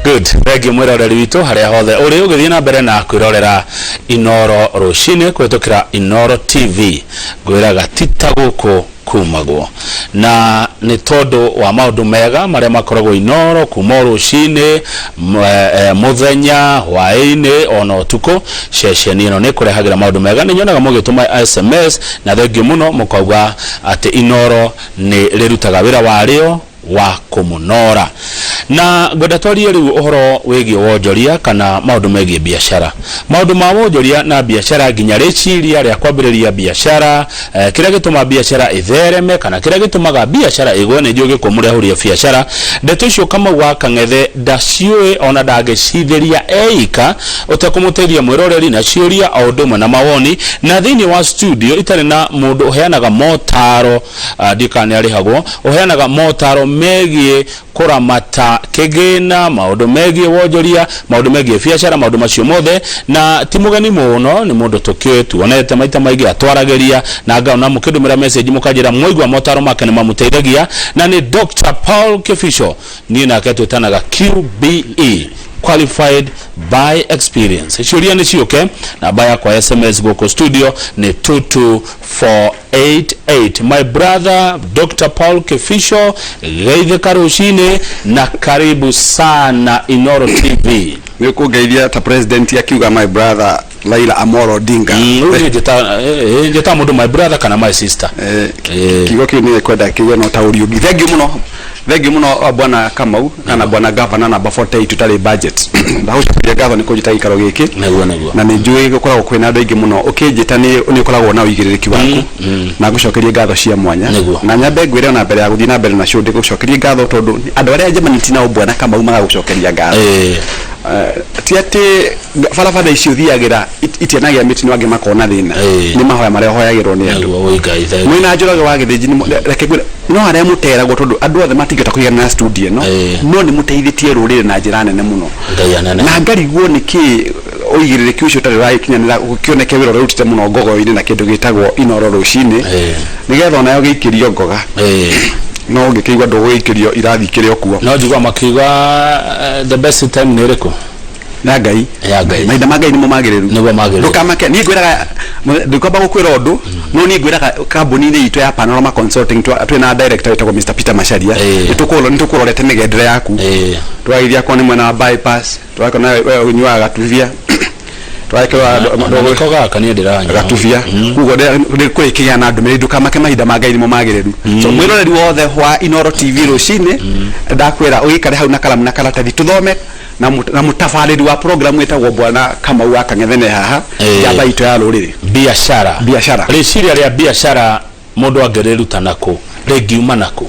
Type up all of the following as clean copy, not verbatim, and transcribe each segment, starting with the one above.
Good. Thengiũ mwĩroreri witũ harĩa hothe ũrĩ ũgĩthiĩ na mbere na kwĩrorera Inoro rũcinĩ kũhĩtũkĩra Inoro TV. Ngwĩraga ti ta gũkũ kumagwo na nĩ tondũ wa maũndũ mega marĩa makoragwo Inoro kuma o rũcinĩ, mũthenya, hwaĩ-inĩ ona ũtukũ. Ceceni ĩno nĩ ĩkũrehagĩra maũndũ mega. Nĩ nyonaga mũgĩtũma SMS na thengiũ mũno mũkauga atĩ Inoro nĩ rĩrutaga wĩra warĩo wa kũmũnora. Na ngwenda twarie rĩu ũhoro wĩgiĩ wonjoria kana maũndũ megiĩ biacara. Maũndũ ma wonjoria na biacara nginya rĩciria rĩa kwambĩrĩria biacara, kĩrĩa gĩtũma biacara ĩthereme kana kĩrĩa gĩtũmaga biacara ĩgwe. Nĩ njũĩ gĩkũ mũrĩ ahũri a biacara. Ndeto icio Kamau wa Kang'ethe ndaciũĩ ona ndangĩcithĩria eika ũtekũmũteithia mwĩroreri na ciũria o ũndũ ũmwe na mawoni. Na thĩinĩ wa studio itarĩ na mũndũ ũheanaga motaro, ndiũĩ kana nĩ arĩhagwo, ũheanaga motaro megiĩ kũramata kĩgĩna, maũndũ megiĩ wonjoria, maũndũ megiĩ biacara, maũndũ macio mothe. Na ti mũgeni mũno, nĩ mũndũ tũkĩũĩ, tuonete maita maingĩ atwaragĩria, na ngaona mũkĩndũmĩra message mũkanjĩra mwaigua motaro make nĩ mamũteithagia. Na nĩ Dr. Paul Kibicho, niĩ nake twĩtanaga QBE, qualified by experience. Ciũria nĩ ciũke, namba yakwa ya SMS gũkũ studio nĩ 22488. My brother Dr. Paul Kificho, geithĩka rũcinĩ na karibu sana Inoro TV. Nĩ kũngeithia ta president akiuga my brother Raila Amolo Odinga. Rĩu niĩ njĩta mũndũ my brother kana my sister. Kiugo kĩu nĩ kwenda kĩgĩe na ũtaũri ũngĩ. Thengiũ mũno, thengiũ mũno bwana Kamau na bwana governor namba 48 tũtarĩ budget. Ndagũcokeria ngatho nĩ kũnjĩta gĩikaro gĩkĩ. Nĩguo, nĩguo. Na nĩ njũĩ gũkoragwo kwĩna andũ aingĩ mũno ũkĩnjĩta nĩ ũkoragwo na ũigĩrĩrĩki waku, na ngũcokerie ngatho cia mwanya. Na nyambe ngwĩre ona mbere ya gũthiĩ na mbere na show, ndĩgũcokerie ngatho tondũ andũ arĩa njemanĩtie nao bwana Kamau magagũcokeria ngatho. Ti atĩ barabara icio ũthiagĩra itianagia mĩtino angĩ makona thĩna, nĩ mahoya marĩa ũhoyagĩrwo nĩ andũ. Nĩguo, wĩ Ngai, thank you. Mwĩna Njoroge wa Gĩthĩnji reke ngwĩre, no arĩa mũteragwo tondũ andũ othe matingĩhota kũigana na studio ĩno, no nĩ mũteithĩtie rũrĩrĩ na njĩra nene mũno. Ngai anene. Na ngarigwo nĩkĩ ũigĩrĩrĩki ũcio ũtarĩ ũragĩkinyanĩra gũkĩoneke wĩra ũrĩa ũrutĩte mũno ngogoyo-inĩ na kĩndũ gĩtagwo Inoro rũcinĩ, nĩgetha onayo gĩikĩrio ngoga. No ũngĩkĩigua ndũgũgĩikĩrio irathi ikĩrĩ o kuo. No njigua makiuga the best time nĩ ĩrĩkũ? Ya Ngai. Ya Ngai. Mahinda ma Ngai nĩmo magĩrĩru. Nĩguo magĩrĩru. Ndũkamake, niĩ ngwĩraga ndikwamba gũkwĩra ũndũ, no niĩ ngwĩraga kambuni-inĩ itũ ya Panorama Consulting twĩna director wĩtagwo Mr. Peter Macharia, nĩtũkũrorete mĩgendere yaku. Tũragĩthiĩ akorwo nĩ mwena wa bypass, tũrakona we ũnyuaga gatubia, tũrakĩrora Nĩko gaka niĩ ndĩranyua. Gatubia koguo kũrĩkĩgĩa na ndũmĩrĩri, ndũkamake, mahinda ma Ngai nĩmo magĩrĩru. So mwĩroreri wothe wa Inoro TV rũcinĩ, ndakwĩra ũgĩikare hau na karamu na karatathi tũthome na mũtabarĩri wa program wĩtagwo bwana Kamau wa Kang'ethene haha, njamba itũ ya rũrĩrĩ. Biacara. Biacara. Rĩciria rĩa biacara mũndũ angĩrĩruta nakũ, rĩngiuma nakũ?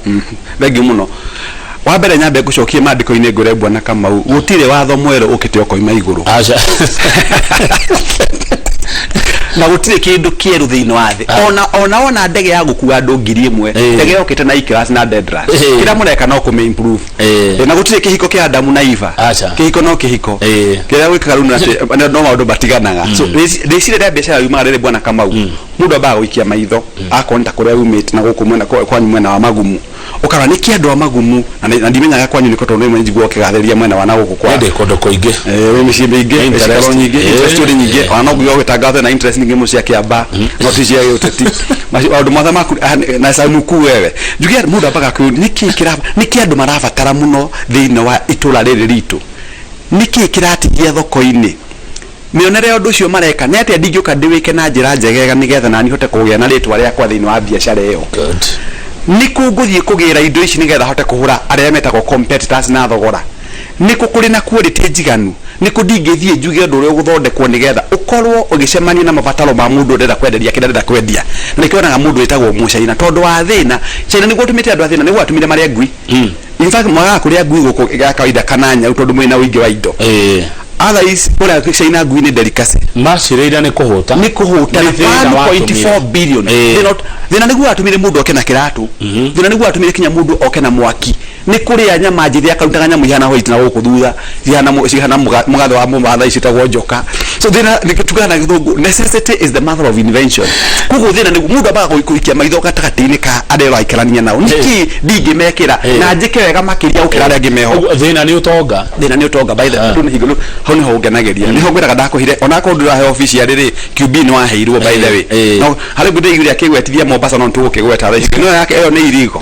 Thengiũ mũno. Wa mbere nyambe ngũcokie maandĩko-inĩ ngwĩre bwana Kamau, gũtirĩ watho mwerũ ũkĩte ũkoima igũrũ. Aca. Na gũtirĩ kĩndũ kĩerũ thĩinĩ wa thĩ. Ona ndege ya gũkua andũ 1000, ndege yokĩte na E-class na D-class. Kĩrĩa mũreka no kũmĩ improve. Na gũtirĩ kĩhiko kĩa Adamu na Eva. Aca. Kĩhiko no kĩhiko. Kĩrĩa gwĩkaga rĩu nĩ atĩ no maũndũ matiganaga. So rĩciria rĩa biacara yumaga rĩrĩ bwana Kamau, mũndũ ambaga gũikia maitho akorwo nĩ ta kũrĩa umĩte na gũkũ mwena kwanyu mwena wa Magumu, ũkarora nĩkĩ andũ a Magumu, na ndimenyaga kwanyu nĩkũ tondũ rĩmwe njiguaga ũkĩgathĩrĩria mwena wa na gũkũ kwa Ndĩ kũndũ kũingĩ. Wĩ mĩciĩ mĩingĩ, Interest. icikaro nyingĩ, interest ũrĩ nyingĩ. Ona no nginya ũgĩtangathe na interest nyingĩ mũno cia Kĩambaa, no ti cia gĩũteti. Macio maũndũ mothe maku na canuku wewe njuge mũndũ ambaga kwĩyũria nĩkĩ kĩra nĩkĩ andũ marabatara mũno thĩinĩ wa itũra rĩrĩ ritũ, nĩkĩ kĩratigia thoko-inĩ, mĩonere ya ũndũ ũcio mareka nĩ atĩa, ndingĩũka ndĩwĩke na njĩra njegega nĩgetha nani hote kũgĩa na rĩtwa rĩakwa thĩinĩ wa biacara ĩyo. Good. Nĩ kũ ngũthiĩ kũgĩra indo ici nĩgetha hote kũhũra arĩa metagwo competitors na thogora, nĩ kũ kũrĩ na quality njiganu, nĩ kũ ndingĩthiĩ njuge ũndũ ũrĩa ũgũthondekwo nĩgetha ũkorwo ũgĩcemania na mabataro ma mũndũ ũrenda kwenderia kĩrĩa arenda kwendia. Na nĩkĩo wonaga mũndũ wĩtagwo mũcaina, tondũ wa thĩna China nĩguo ũtũmĩte andũ a thĩna, nĩguo watũmire marĩe ngui. In fact, mwagaga kũrĩa ngui gũkũ ya kawaida kana nyau tondũ mwĩna ũingĩ wa indo. Otherwise kũrĩa China ngui nĩ delicacy. Macirĩire nĩ kũhũta. Nĩ kũhũta na Nĩ thĩna 1.4 watũmire. billion. Thĩna nĩguo watũmire mũndũ oke na kĩratũ, thĩna nĩguo watũmire kinya mũndũ oke na mwaki, nĩ kũrĩa nyama njĩthĩ, akarutaga nyamũ ihana white na gũkũ thutha cihana mũgathe wa mũmathai ciĩtagwo njoka. So thina tugaga na gĩthũngũ, necessity is the mother of invention. Koguo thĩna nĩguo mũndũ ambaga gũikia maitho gatagatĩ-inĩ ka arĩa ũraikarania nao, nĩkĩ ndingĩmekĩra na njĩke wega makĩria gũkĩra arĩa angĩ meho. Ũguo thĩna nĩ ũtonga. Thĩna nĩ ũtonga, by the way. Nĩ hingo hau nĩho ũngenagĩria, nĩho ngwĩraga ndakũhire onakorwo ndũrahe official rĩ, QB nĩ waheirwo, by the way. No harĩ ngwĩra igũrũ akĩgwetithia Mombasa, no nĩtũgũkĩgweta thaa ici no yake ĩyo nĩ irigo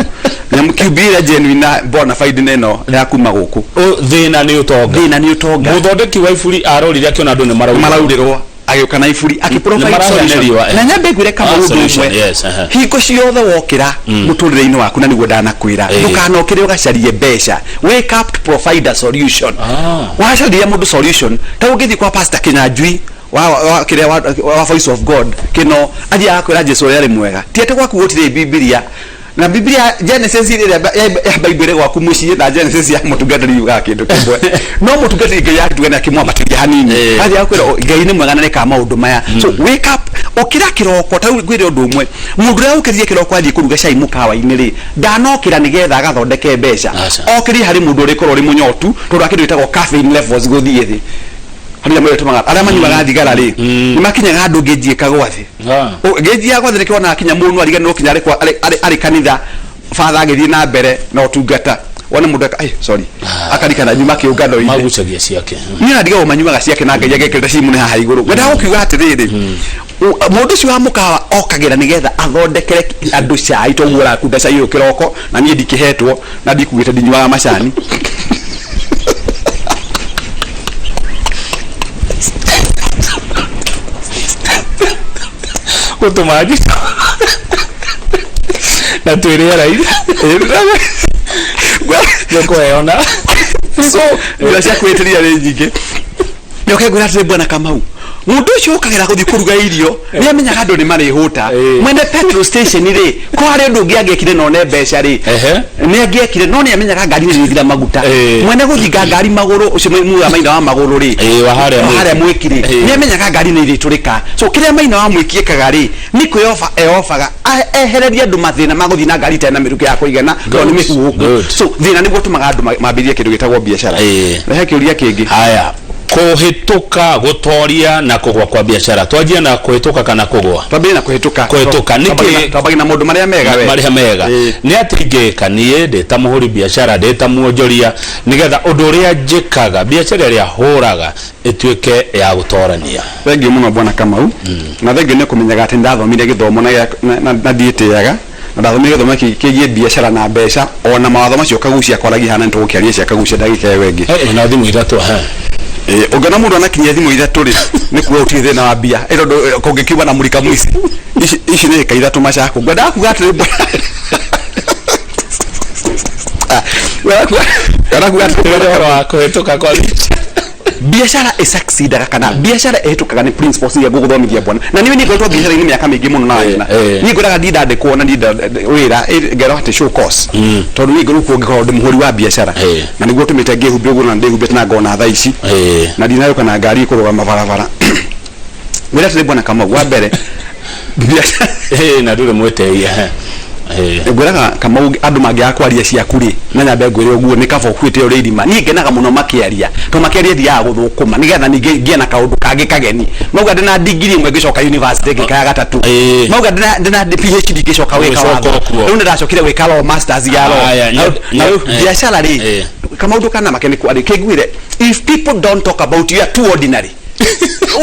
nyamu QB ĩrĩa genuine na bona fide nĩ ĩno ya kuma gũkũ. Thĩna nĩ ũtonga. Thĩna nĩ ũtonga. Mũthondeki wa iburi arorire akĩona andũ nĩ maraurĩrwo. Maraurĩrwo, agĩũka na iburi akĩ-provide Nĩmaraheana solution. riũa, eh. Na nyambe ngwĩre kama Ah, ũndũ solution, ũmwe. yes, aha. Hingo ciothe wokĩra mũtũrĩre-inĩ waku, na nĩguo ndanakwĩra, ndũkanokĩre ũgacarie mbeca, wake up to provide a solution. Wacaria mũndũ solution, ta ũngĩthiĩ kwa Pastor Kĩnyanjui wa kĩrĩa wa Voice of God kĩno, athiaga kwĩra Jesu ũrĩa arĩ mwega. Ti atĩ gwaku gũtirĩ Bibilia, na Bibilia Genesis ĩrĩa ya Bible ĩrĩ gwaku mũciĩ na Genesis ya mũtungatĩri yugaga kĩndũ kĩmwe, no mũtungatĩri Ngai yatuga nĩ akĩmwambatĩria hanini. Athiaga kwĩra Ngai nĩ mwega na nĩkaga maũndũ maya. So wake up, ũkĩra kĩroko. Ta rĩu ngwĩre ũndũ ũmwe, mũndũ ũrĩa ũkĩrire kĩroko athiĩ kũruga cai mũkawa-inĩ rĩ, ndanokĩra nĩgetha agathondeke mbeca. Aca. Okĩrie harĩ mũndũ ũrĩkorwo ũrĩ mũnyotu, tondũ wa kĩndũ gĩtagwo caffeine levels gũthiĩ thĩ. Harĩ nyamũ ĩrĩa ĩtũmaga arĩa manyuaga thigara rĩ, nĩ makinyaga handũ ngĩnji ĩkagwa thĩ. Ngĩnji ya gwathĩ nĩkĩo wonaga kinya mũndũ ariganĩrwo kinya arĩ kanitha, batha agĩthiĩ na mbere na ũtungata, wone mũndũ aka, "Ai, sorry," akarikana nyuma kĩũngano-inĩ. Magucagia ciake. Niĩ na ndigagwo manyuaga ciake na Ngai agekĩrĩra cimu nĩ haha igũrũ. Ngwendaga gũkiuga atĩrĩrĩ, mũndũ ũcio wa mũkawa okagĩra nĩgetha athondekere andũ cai, toguo ũrakunda cai ũyũ kĩroko, na niĩ ndikĩhetwo na ndikugĩte ndinyuaga macani. Gũtũma njito na twĩ rĩera-inĩ nĩkũheona. So njĩra cia kwĩtĩria nĩ nyingĩ. Nyoke ngwĩra atĩrĩ, bwana Kamau, mũndũ ũcio ũkagĩra gũthiĩ kũruga irio nĩ amenyaga andũ nĩ marĩhũta. Mwene petrol station rĩ, ko harĩ ũndũ ũngĩ angĩekire na one mbeca rĩ, nĩ angĩekire, no nĩ amenyaga ngari nĩ ĩrĩthira maguta. Mwene gũthinga ngari magũrũ, ũcio muga Maina wa magũrũ rĩ, Ĩĩ, wa harĩa wa harĩa Mwĩki. Mwĩki rĩ, nĩ amenyaga ngari nĩ irĩtũrĩka. So kĩrĩa Maina wa Mwĩki ekaga rĩ, nĩ kwĩoba eobaga ehererie andũ mathĩna ma gũthiĩ na ngari itarĩ na mĩrukĩ ya kũigana, tondũ nĩ mĩhuhũku. So thĩna nĩguo ũtũmaga andũ mambĩrĩrie kĩndũ gĩtagwo biacara. Rehe kĩũria kĩngĩ. Haya, kũhĩtũka, gũtoria na kũgwa kwa biacara. Twanjie na kũhĩtũka kana kũgwa? Twambĩrĩrie na kũhĩtũka. Kũhĩtũka, nĩkĩ? Twambagie na maũndũ marĩa mega we. Marĩa mega nĩ atĩ ingĩka niĩ ndĩ ta mũhũri biacara, ndĩ ta mwonjoria, nĩgetha ũndũ ũrĩa njĩkaga, biacara ĩrĩa hũraga ĩtuĩke ya gũtorania. Thengiũ mũno, bwana Kamau, na thengiũ nĩ kũmenyaga atĩ nĩndathomire gĩthomo na ndiĩtĩaga, na ndathomire gĩthomo kĩgiĩ biacara na mbeca, ona mawatho macio Kagucia kwaragia hana. Nĩtũgũkĩaria cia Kagucia ndagĩka ĩyo ĩngĩ. Na thimũ ithatũ he. Ũngĩona mũndũ anakinyia thimũ ithatũ rĩ, nĩ kuga gũtirĩ thĩna wa mbia. Ĩ tondũ kũngĩkiuma na mũrika mũici ici ici nĩ ĩka ithatũ macakũ. Ngwendaga kuga atĩrĩ, bwana, ngwendaga kuga atĩrĩ, ũhoro wa kũhĩtũka kwa biacara. Biacara ĩsucceedaga kana biacara ĩhĩtũkaga nĩ principles iria ngũgũthomithia, bwana. Na niĩ ngoretwo biacara-inĩ mĩaka mĩingĩ mũno na Eh, eh. niĩ ngwĩraga ndindandĩkwo na ndinda wĩra ngerwo atĩ show cause, tondũ niĩ ngorwo kuo ngĩkorwo ndĩ mũhũri wa biacara. Na nĩguo tũmĩte ngĩhumbe ũguo na ndĩhumbĩte na ngona thaa ici na ndinayũka na ngari ĩkũrũgama barabara. Ngwĩra atĩrĩ, bwana Kamau, wa mbere biacara Na ndũrĩ mwĩtĩi ehe. Ngwĩraga Kamau, andũ mangĩaga kwaria ciaku rĩ, na nyambe ngwĩre ũguo, nĩ kaba ũkuĩte ũrĩ irima. Niĩ ngenaga mũno makĩaria, tondũ makĩaria thiaga gũthũkũma nĩgetha ningĩ ngĩe na kaũndũ kangĩ kageni. Mauga ndĩna ndigiri ĩmwe, ngĩcoka university ngĩka ya gatatũ. Mauga ndĩna PhD, ngĩcoka gwĩka Ũgĩcoka watho. okuo. Rĩu nĩndacokire gwĩka law, masters ya law. Aya, Na rĩu biacara rĩ, kamaũndũ kana make nĩ kwarĩ kĩnguire, if people don't talk about you, you are too ordinary.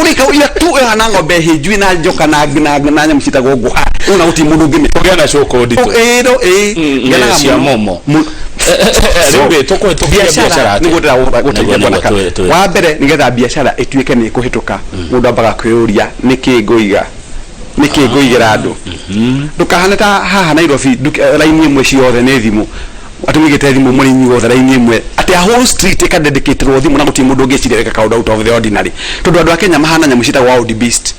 Urika you are too hana ng'ombe hĩnju na njoka na nyamũ ciĩtagwo ngũha, rĩu na gũtirĩ mũndũ ũngĩmĩ Kũgĩa na cũkũ nditũ. Ĩĩ, no, ĩĩ. Ngenaga Cia mũno. momo. Rĩu rĩ, tũkũhĩtũkia biacara atĩa? Nĩguo ndĩra gũteithia Nĩguo, bwana nĩguo, wa mbere, nĩgetha biacara ĩtuĩke nĩ ĩkũhĩtũka, mũndũ ambaga kwĩyũria, nĩkĩ ngũiga, nĩkĩ ngũigĩra andũ? Ndũkahane ta haha Nairobi, raini ĩmwe ciothe nĩ thimũ, atĩ mũigĩte thimũ mũrĩ inyuothe raini ĩmwe, atĩ a whole street ĩkadedicatĩrwo thimũ, na gũtirĩ mũndũ ũngĩciria wĩka kaũndũ out of the ordinary, tondũ andũ a Kenya mahana nyamũ ciĩtagwo wild beast.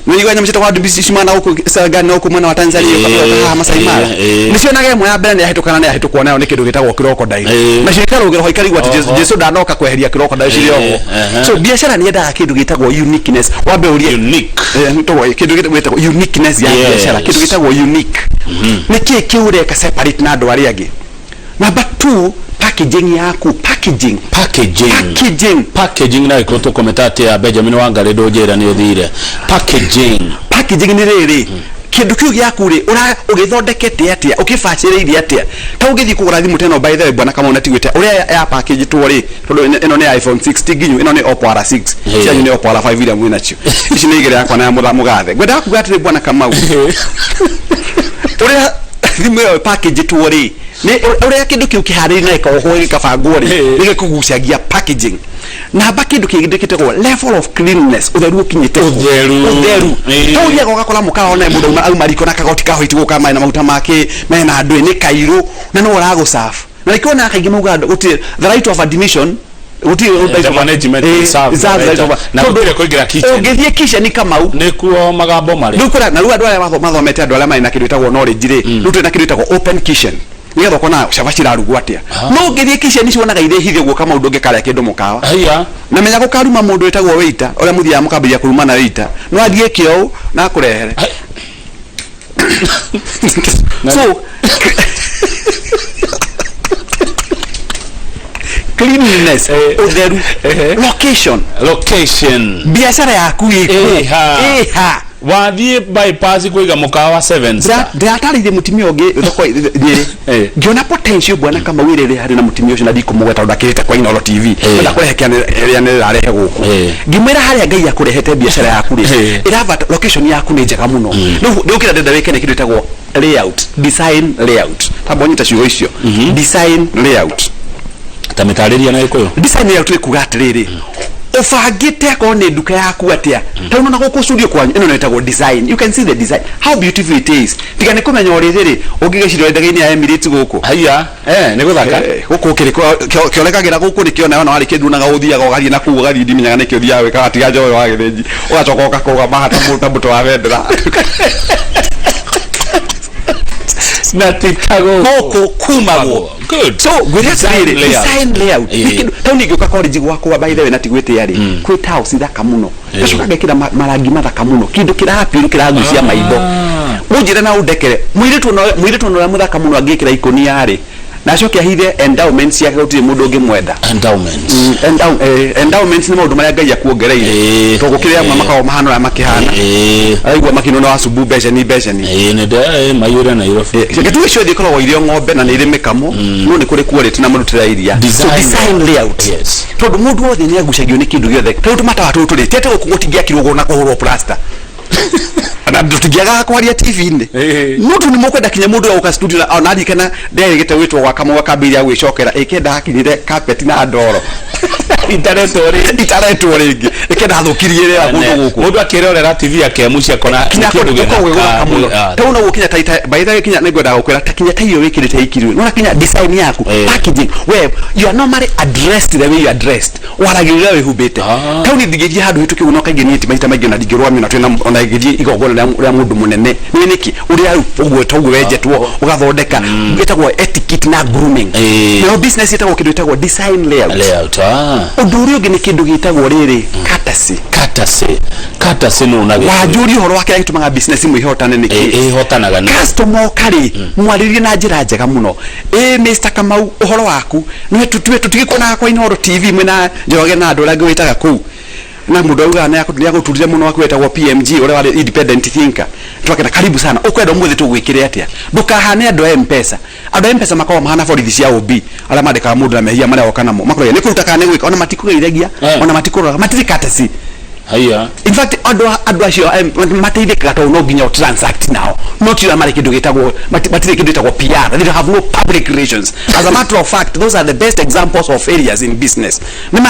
Nĩ nyamũ ciĩtagwo wild beast ciumana na gũkũ Serengeti na gũkũ mwena wa Tanzania, ũka haha Masai Mara. Nĩ cionaga ĩmwe ya mbere nĩ yahĩtũka na nĩ yahĩtũkwo nayo nĩ kĩndũ gĩtagwo crocodile. Nacio ikarũgĩra ho ikarigwo atĩ Jesu ndanoka kweheria crocodile cirĩ oho. So biacara nĩ yendaga kĩndũ gĩtagwo uniqueness. Wambe ũrie Unique. Nĩtũgwo kĩndũ gĩtagwo uniqueness ya Yes. biacara, kĩndũ gĩtagwo unique. Nĩ kĩĩ kĩu ũreka separate na andũ arĩa angĩ? Number two, packaging yaku, packaging. Packaging. Packaging. Packaging na gĩkũyũ tũkũmĩta atĩa? Benjamin Wangari, ndũnjĩra nĩ ũthire packaging. Packaging nĩ rĩrĩ, kĩndũ kĩu gĩaku rĩ, ũra ũgĩthondekete atĩa, ũkĩbacĩrĩire atĩa? Ta ũngĩthiĩ kũgũra thimũ ta ĩno, by the way, bwana Kamau, na tigwĩte ũrĩa ya package-two rĩ, tondũ ĩno nĩ iPhone 6 ti nginyu, ĩno nĩ Oppo R6. Cianyu nĩ Oppo R5 iria mwĩ nacio. Ici nĩ igĩrĩ, yakwa na ya mũgathe. Ngwendaga kuga atĩrĩ, bwana Kamau, ũrĩa thimũ ĩyo package-two rĩ, nĩ ũrĩa kĩndũ kĩu kĩharĩrĩirio na gĩkohwo, gĩkabangwo rĩ, nĩ gĩkũgucagia. Packaging. Namba kĩndũ kĩngĩ gĩtagwo level of cleanliness, ũtheru ũkinyĩte kũ? Ũtheru. Ũtheru. Ta ũthiaga ũgakora mũkawa ona mũndũ auma riko na kagoti ka white gũka maĩ na maguta make mena andũ nĩ kairũ na no ũragũserve, na nĩkĩo wonaga kaingĩ maugaga gũtirĩ the right of admission, gũtirĩ The management reserve the reserve right right of na tondũ gũtirĩ kũingĩra kitchen. Ũngĩthiĩ kitchen, Kamau, nĩkuo magambo marĩ. Rĩu kũrĩa na rĩu andũ arĩa mathomete, andũ arĩa marĩ na kĩndũ gĩtagwo knowledge rĩ, rĩu tũrĩ na kĩndũ gĩtagwo open kitchen nĩgetha ũkona cabaci irarugwo atĩa. No ũngĩthiĩ kitchen ici wonaga irĩ hithe ũguo, Kamau, ndũngĩkarĩa kĩndũ mũkawa. Haiya. Na menya gũkaruma mũndũ wĩtagwo waiter, ũrĩa mũthiaga mũkambĩrĩria kũrumana waiter, no athiĩ kĩo na akũrehere. So cleanliness, ũtheru. Location. Location. Biacara yaku ĩkũ? Ĩha. Ĩha. Wathiĩ bypass kũiga mũkawa seven star. Ndĩratarĩirie mũtumia ũngĩ thoko Nyĩrĩ. Ngĩona potential, bwana Kamau, ĩrĩa harĩ na mũtumia ũcio, na ndikũmũgweta tondũ ndakĩrĩte kwa Inooro TV. Ndakũrehe kĩrĩa nĩrarehe gũkũ. Ngĩmwĩra harĩa Ngai akũrehete biacara yaku rĩ, ĩrabata location yaku nĩ njega mũno. Rĩu rĩu kĩrĩa ndĩrenda wĩke nĩ kĩndũ gĩtagwo layout, design layout. Tamba ũnyite ciugo icio, design layout. Ta mĩtarĩria na gĩkũyũ. Design layout nĩ kuga atĩrĩrĩ, ũbangĩte akorwo nĩ nduka yaku atĩa. Ta rĩu na gũkũ studio kwanyu, ĩno nĩ ĩtagwo design. You can see the design, how beautiful it is. Tiga nĩ kũmenya ũrĩrĩ rĩ, ũngĩgĩciria ndege-inĩ ya Emirates gũkũ. Haiya, nĩ gũthaka. Gũkũ kĩrĩ kĩorekagĩra gũkũ nĩkĩo ona warĩ kĩndunaga, ũthiaga ũgathiĩ na kũu, ũgathiĩ, ndimenyaga nĩkĩ ũthiaga gwĩka, tiga njoyo wa gĩthĩnji, ũgacoka ũgakũgama haha ta mũtwe wa bendera. Na ti ta gũkũ gũkũ kumagwo. Good. So ngwĩre Design atĩrĩrĩ, layout. Design layout. Nĩ kĩndũ tau ningĩũka college gwakwa, by the way, na ti gwĩtĩa rĩ, kwĩ tiles thaka mũno, ngacoka ngekĩra marangi mathaka mũno, kĩndũ kĩrapiru kĩragucia maitho. Ũnjĩre na ũndekere, mũirĩtu ona ũrĩa mũthaka mũno angĩkĩra ikũnia rĩ, na acoke ahithe endowments ciake, gũtirĩ mũndũ ũngĩmwenda. Endowments. Endowments nĩ maũndũ marĩa Ngai akuongereire, tondũ gũkĩrĩ amwe makoragwo mahana ũrĩa makĩhana, araigua makinwo nĩ wacumbu mbeceni mbeceni. Nĩ ndĩ maiyũre Nairobi. Gĩtugĩ ciothe ikoragwo irĩ o ng'ombe na nĩ irĩ mĩkamo, no nĩ kũrĩ quality na mũrutĩre ya iria. So Design design layout. Tondũ mũndũ wothe nĩ agucagio nĩ kĩndũ gĩothe. Ta rĩu tũmatawa tũtũ rĩ, ti atĩ gũkũ gũtingĩakirwo ũguo na kũhũrwo plaster na tũtingĩagaga kwaria TV-inĩ, no tondũ nĩ mũkwenda kinya mũndũ ũrĩa ũka studio na ona ndirikana nderĩgĩte gwĩtwo gwa Kamau akambĩrĩria gwĩcokera ĩkenda hakinyire carpet na ndoro. Itaretwo rĩngĩ. Itaretwo rĩngĩ, ĩkenda hathũkirie rĩera kũndũ gũkũ. Mũndũ akĩrorera TV akemucia akona kinya nĩ kĩndũ gũkoragwo gwĩ gũthaka mũno. gĩthaka. Ta ũguo kinya ta by the way, kinya nĩngwendaga gũkwĩra ta kinya ta irio wĩkĩrĩte ikirwe nona kinya design yaku, packaging, we you are normally addressed, the way you are dressed, waragĩrĩra wĩhumbĩte. Tau niĩ ndingĩthiĩ handũ hĩtũke ũguo, no kaingĩ niĩ ti maita maingĩ ona ndingĩrũgamio na twĩna ona ingĩthiĩ igongona rĩa mũndũ mũnene nĩ nĩkĩ ũrĩa rĩu ũguo ta ũguo wenjetwo ũgathondeka, ĩtagwo etiquette na grooming. Nayo business ĩtagwo kĩndũ ĩtagwo design layout. Layout. Ũndũ ũrĩa ũngĩ nĩ kĩndũ gĩtagwo rĩrĩ, courtesy. Courtesy. Courtesy nũ na gĩkũyũ? Wanjũria ũhoro wa kĩrĩa gĩtũmaga business imwe ihotane nĩ kĩ? Ĩhotanaga nĩ Customer oka rĩ, mwarĩrie na njĩra njega mũno. Ĩ Mr Kamau, ũhoro waku nĩ tũtigĩkuonaga kwa Inooro TV mwĩna Njoroge na andũ arĩa angĩ wĩtaga kũu, na mũndũ augaga nĩ agũturire mũno waku wetagwo PMG, ũrĩa warĩ independent thinker. Twakena, karibu sana, ũkwenda ũmũthĩ tũgwĩkĩre atĩa? Ndũkahane andũ a M-Pesa. Andũ a M-Pesa makoragwo mahana borithi cia OB arĩa mandĩkaga mũndũ na mehia marĩa oka namo, makoragia nĩ kũruta kana nĩ gwĩka, ona matikũgeithagia, ona matikũroraga, matirĩ courtesy. Haiya. In fact, andũ acio mateithĩkaga tondũ no nginya transact nao, no ti ũrĩa marĩ kĩndũ gĩtagwo matirĩ kĩndũ gĩtagwo PR. They have no public relations. As a matter of fact, those are the best examples of failures in business. Nĩ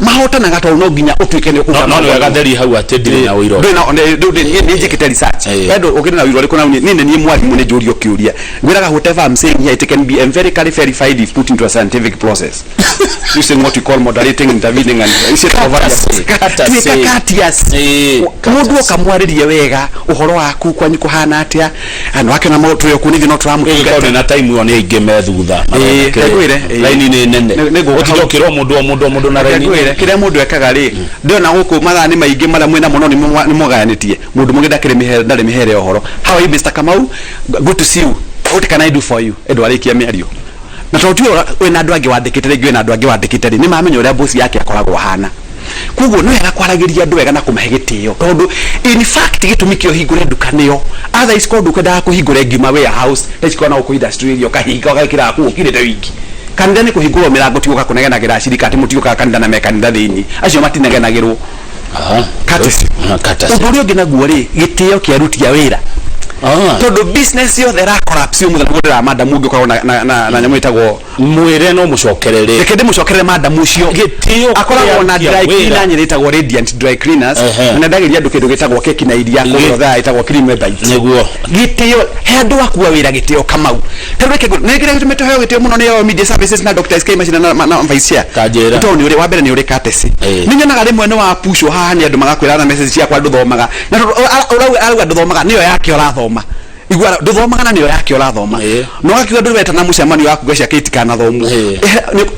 mahotanaga tondũ no nginya ũtuĩke nĩ ũkũruta No nĩ maũndũ. wega theri hau atĩ ndirĩ na ũira. Ndũrĩ na rĩu nĩ njĩkĩte research. Bado ũkĩrĩ na ũira ũrĩkũ? Na niĩ nĩ mwarimũ, nĩ njũrio kĩũria, ngwĩraga whatever I'm saying here, it can be empirically verified if put into a scientific process using what we call moderating, intervening and Courtesy, courtesy. tuĩka courteous. Mũndũ oka mwarĩrie wega, ũhoro waku, kwanyu kũhana atĩa, na wakĩona twĩ o kũu nithuĩ no Ĩgĩkorwo tũramũtungata. Na time ĩyo nĩ aingĩ me thutha. Ngwĩre, Raini nĩ nene. Nĩ ngũka Ũtinda hau. ũkĩrwo mũndũ o mũndũ o mũndũ na raini. Ngwĩre kĩrĩa mũndũ ekaga rĩ, ndĩrona gũkũ mathaa nĩ maingĩ marĩa mwĩna mũno nĩ mũgayanĩtie mũndũ mũngĩ ndakĩrĩ mĩhere, ndarĩ mĩhere ũhoro. How are you, Mr Kamau? Good to see you. What can I do for you? Endo arĩkia mĩario. Na tondũ tiwe wĩna andũ angĩ wandĩkĩte, rĩngĩ wĩna andũ angĩ wandĩkĩte rĩ, nĩ mamenya ũrĩa boss yake akoragwo ahana. Koguo nĩ wega kwaragĩria andũ wega na kũmahe gĩtĩo, tondũ in fact gĩtũmi kĩa ũhingũre nduka nĩo. Otherwise korwo ndũkwendaga kũhingũra ĩngiuma warehouse ta ici kona gũkũ industry area, ũkahinga ũgekĩra kũu ũkirĩte wiki. Kanitha nĩ kũhingũrwo mĩrango, ti gũka kũnegenagĩra acirika atĩ mũtiũkaga kanitha na me kanitha thĩinĩ, acio matinegenagĩrwo. Courtesy. Courtesy. Ũndũ ũrĩa ũngĩ naguo rĩ, gĩtĩo kĩa aruti a wĩra, tondũ business yothe ĩra collapse ũmũthĩ, nĩguo ndĩra madam ũngĩ ũkoragwo na nyamũ ĩtagwo Mwĩre no mũcokerere. Reke ndĩmũcokerere madam ũcio. Gĩtĩo Akoragwo na kĩa dry wĩra. cleaner nyĩrĩ ĩtagwo Radiant Dry Cleaners, na nendagĩria andũ kĩndũ gĩtagwo keki na iria kũrĩa thaa ĩtagwo cream bites. Gĩtĩo, he andũ akua wĩra gĩtĩo, Kamau. Tarĩu reke nĩ kĩrĩa gĩtũmĩte tũheo gĩtĩo mũno nĩ Royal Media Services na Dr. SK Machina na Vice Chair. Ta njĩra. Tondũ nĩ ũrĩ wa mbere, nĩ ũrĩ courtesy. Nĩ nyonaga rĩmwe nĩ wapushwo haha nĩ andũ magakwĩra na message ciakwa ndũthomaga, na tondũ ũrauga arauga ndũthomaga, nĩyo yake ũrathoma. Igua, ndũthomaga na nĩyo yake ũrathoma. Na ũgakiuga ndũretana mũcemanio wa kuga ciake itikanathomwo.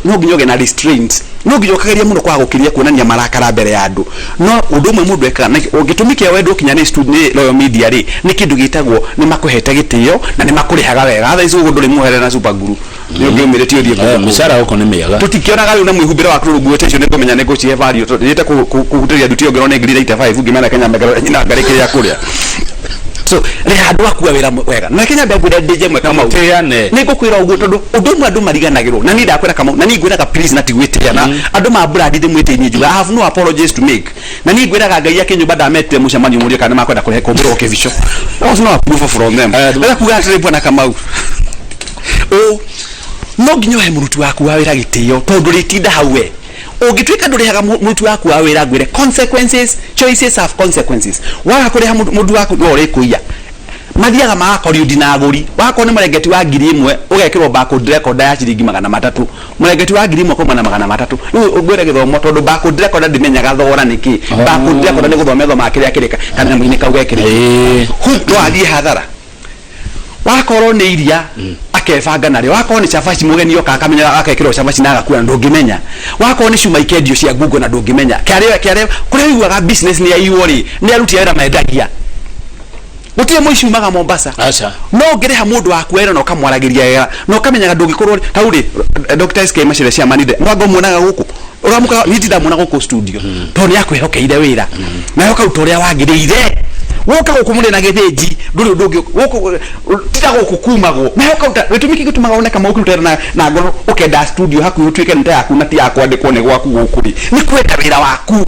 No nginya ũgĩe na restraint, no nginya ũkageria mũno kwaga gũkĩria kuonania marakara mbere ya andũ. No ũndũ ũmwe mũndũ ekaga na gĩtũmi kĩa wendo ũkinya nĩ Royal Media rĩ, nĩ kĩndũ gĩtagwo nĩ makũhete gĩtĩo na nĩ makũrĩhaga wega. Thaa ici ũguo ndũrĩ muohere na super glue, nĩ ũngĩũmĩrĩtie ũthiĩ kũndũ kũngĩ. Mĩcara gũkũ nĩ mĩega. Tũtikĩonaga rĩu na mwĩhumbĩre waku rĩu nguote icio, nĩ ngũmenya nĩ ngũcihe value tondũ thiĩte kũhutĩria nduti ĩyo ngĩrwo nĩ ngiri 85, ngĩmena Kenya mbegero nyina ngarĩ kĩrĩa kũrĩa. So rĩha andũ aku a wĩra wega. Na Kenya ndangwĩra ndĩnje mwe, Kamau. Mũtĩane. Nĩ ngũkwĩra ũguo tondũ ũndũ ũmwe andũ mariganagĩrwo, na niĩ ndakwĩra Kamau, na niĩ ngwĩraga please na ti gwĩtĩa, na andũ ma brand ndĩmwĩtĩinie, njuga I have no apologies to make, na niĩ ngwĩraga Ngai akĩnyũmba ndametire mũcemanio mũrie kana nĩmakwenda kũrehe kũmbũrwo kĩbico. There was no approval from them. Ndĩrenda kuga atĩrĩ, bwana Kamau, ũ no nginya ũhe mũruti waku wa wĩra gĩtĩo, tondũ rĩtinda hau we ũngĩtuĩka ndũrĩhaga mũruti waku wa wĩra, ngwĩre consequences, choices have consequences. Waga kũrĩha mũndũ waku, no ũrĩkũiya, mathiaga magakorio na agũri. Wakorwo nĩ mũrengeti wa 1000, ũgekĩrwo barcode recorder ya ciringi 300, mũrengeti wa 1000 kuma na 300. Rĩu ngwĩre gĩthomo, tondũ barcode recorder ndĩmenyaga thogora nĩ kĩ. Barcode recorder nĩ gũthoma ĩthomaga kĩrĩa kĩrĩ kanyamũ-inĩ kau gekĩrĩtwo. Hu no athiĩ hathara. Wakorwo nĩ iria, akebanga narĩo. Wakorwo nĩ cabaci, mũgeni oka akamenya akekĩrwo cabaci na agakua na ndũngĩmenya. Wakorwo nĩ cuma ikendio cia ngungo na ndũngĩmenya. Kĩarĩa kĩarĩa kũrĩa ũiguaga business nĩ yaiywo rĩ, nĩ aruti a wĩra mendagia, gũtirĩ mũici umaga Mombasa. Aca. No ũngĩrĩha mũndũ waku wĩra na ũkamwaragĩria wega na ũkamenyaga ndũngĩkorwo hau rĩ. Dr. SK Macharia ciamanire mwango muonaga gũkũ ũramũka, niĩ ndindamuona gũkũ studio tondũ nĩ akwĩhokeire wĩra nawe ũkaruta ũrĩa wagĩrĩire. Woka gũkũ mũrĩ na gĩthĩnji, ndũrĩ ũndũ ũngĩ gũkũ tita gũkũ kumagwo nawe ũkaruta. Gĩtũmi kĩngĩ gĩtũmaga wone kama ũkĩruta wĩra na ngoro ũkenda studio hakuhĩ ũtuĩke nĩ ta yaku na ti ya kwandĩkwo nĩ gwaku gũkũ rĩ, nĩ kwenda wĩra waku.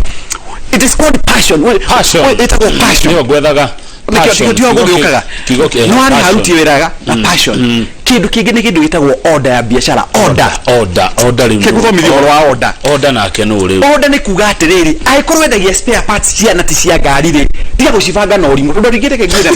It is called passion. Passion. Ĩtagwo passion. Nĩyo ngwethaga. Nĩkĩo tigo gũgĩũkaga. Kiugo nĩ warĩha passion. aruti wĩra wega na passion. Kĩndũ kĩngĩ nĩ kĩndũ gĩtagwo order ya biacara, order. Order, order rĩu. Kĩgũthomithia ũhoro wa order. Order nake nũ rĩu? Order nĩ kuga atĩrĩrĩ, angĩkorwo wendagia spare parts cia nati cia ngari rĩ, tiga gũcibanga na ũrimũ, tondũ rĩngĩ reke ngwĩre,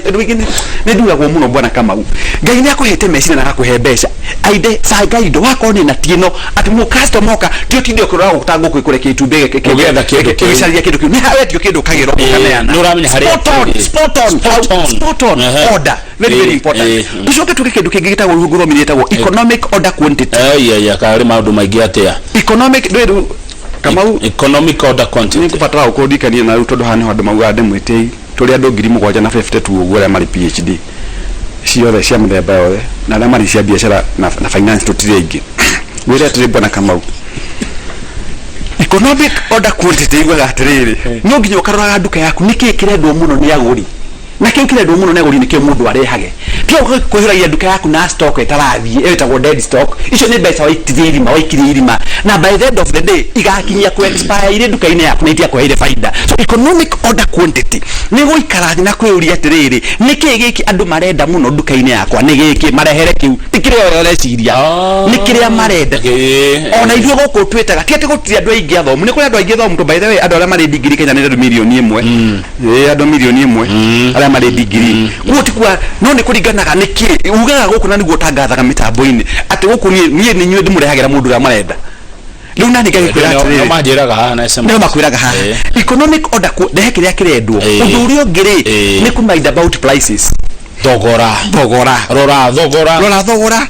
andũ aingĩ nĩ nduragwo mũno. Bwana Kamau, Ngai nĩ akũhete meciria na agakũhe mbeca ainde banga indo. Wakorwo nĩ nati ĩno atĩ mũ customer oka ti ũtinde ũkĩrora gũkũ ta ngũkũ ĩkũrekia itumbĩ Ũgĩetha kĩndũ kĩu. Ũgĩcaria kĩndũ kĩu, nĩ wendio kĩndũ ũkagĩra ũkaneana. Nĩ ũramenya harĩa Spot on, kĩrĩ. spot on. Spot on. Spot on. Order very very important. Tucoke tuke kĩndũ kĩngĩ gĩtagwo rĩu ngũthomithia, gĩtagwo economic order quantity. Ai karĩ maũndũ maingĩ atĩa? Economic rĩu, Kamau, Economic order quantity. Nĩ ngũbatara gũkũririkania na rĩu, tondũ haha nĩho andũ maugaga ndĩmwĩtĩi. Tũrĩ andũ 7,052 ũguo arĩa marĩ PhD ciothe cia mũthemba yothe, na arĩa marĩ cia biacara na finance tũtirĩ aingĩ. Wĩre atĩrĩ, bwana Kamau, economic order quantity iguaga atĩrĩrĩ, no nginya ũkaroraga nduka yaku nĩkĩĩ kĩrendwo mũno nĩ agũri, na kĩu kĩrendwo mũno nĩ agũri nĩkĩo mũndũ arehage. Tiga kwĩhũragia nduka yaku na stock ĩtarathiĩ, ĩyo ĩtagwo dead stock. Icio nĩ mbeca waitirie irima, waikirie irima, na by the end of the day igakinyia ku expire irĩ nduka-inĩ yaku na itiakũheire baida. So economic order quantity nĩ gũikara thĩ na kwĩyũria atĩrĩrĩ, nĩkĩĩ gĩkĩ andũ marenda mũno nduka-inĩ yakwa? Nĩ gĩkĩ, marehere kĩu, ti kĩrĩa we ũreciria, nĩ kĩrĩa marenda. Ona ithuĩ gũkũ twĩtaga ti atĩ gũtirĩ andũ aingĩ athomu, nĩ kũrĩ andũ aingĩ athomu, tondũ by the way andũ arĩa marĩ ndigiri Kenya nĩ andũ 1 million. Ĩĩ, andũ 1 million arĩa marĩ ndigiri kuo ti kuga, no nĩ kũringanaga nĩ kĩ ugaga gũkũ, na nĩguo ũtangathaga mĩtambo-inĩ atĩ gũkũ niĩ nĩ inyuĩ ndĩmũrehagĩra mũndũ ũrĩa marenda. Rĩu nani ngagĩkwĩra Nĩo atĩrĩrĩ, manjĩraga haha na SMS. Nĩo makwĩraga haha. Economic order rehe kĩrĩa kĩrendwo. Ũndũ ũrĩa ũngĩ rĩ, nĩ kũ mind about prices. Thogora. Thogora. Rora thogora. Rora thogora.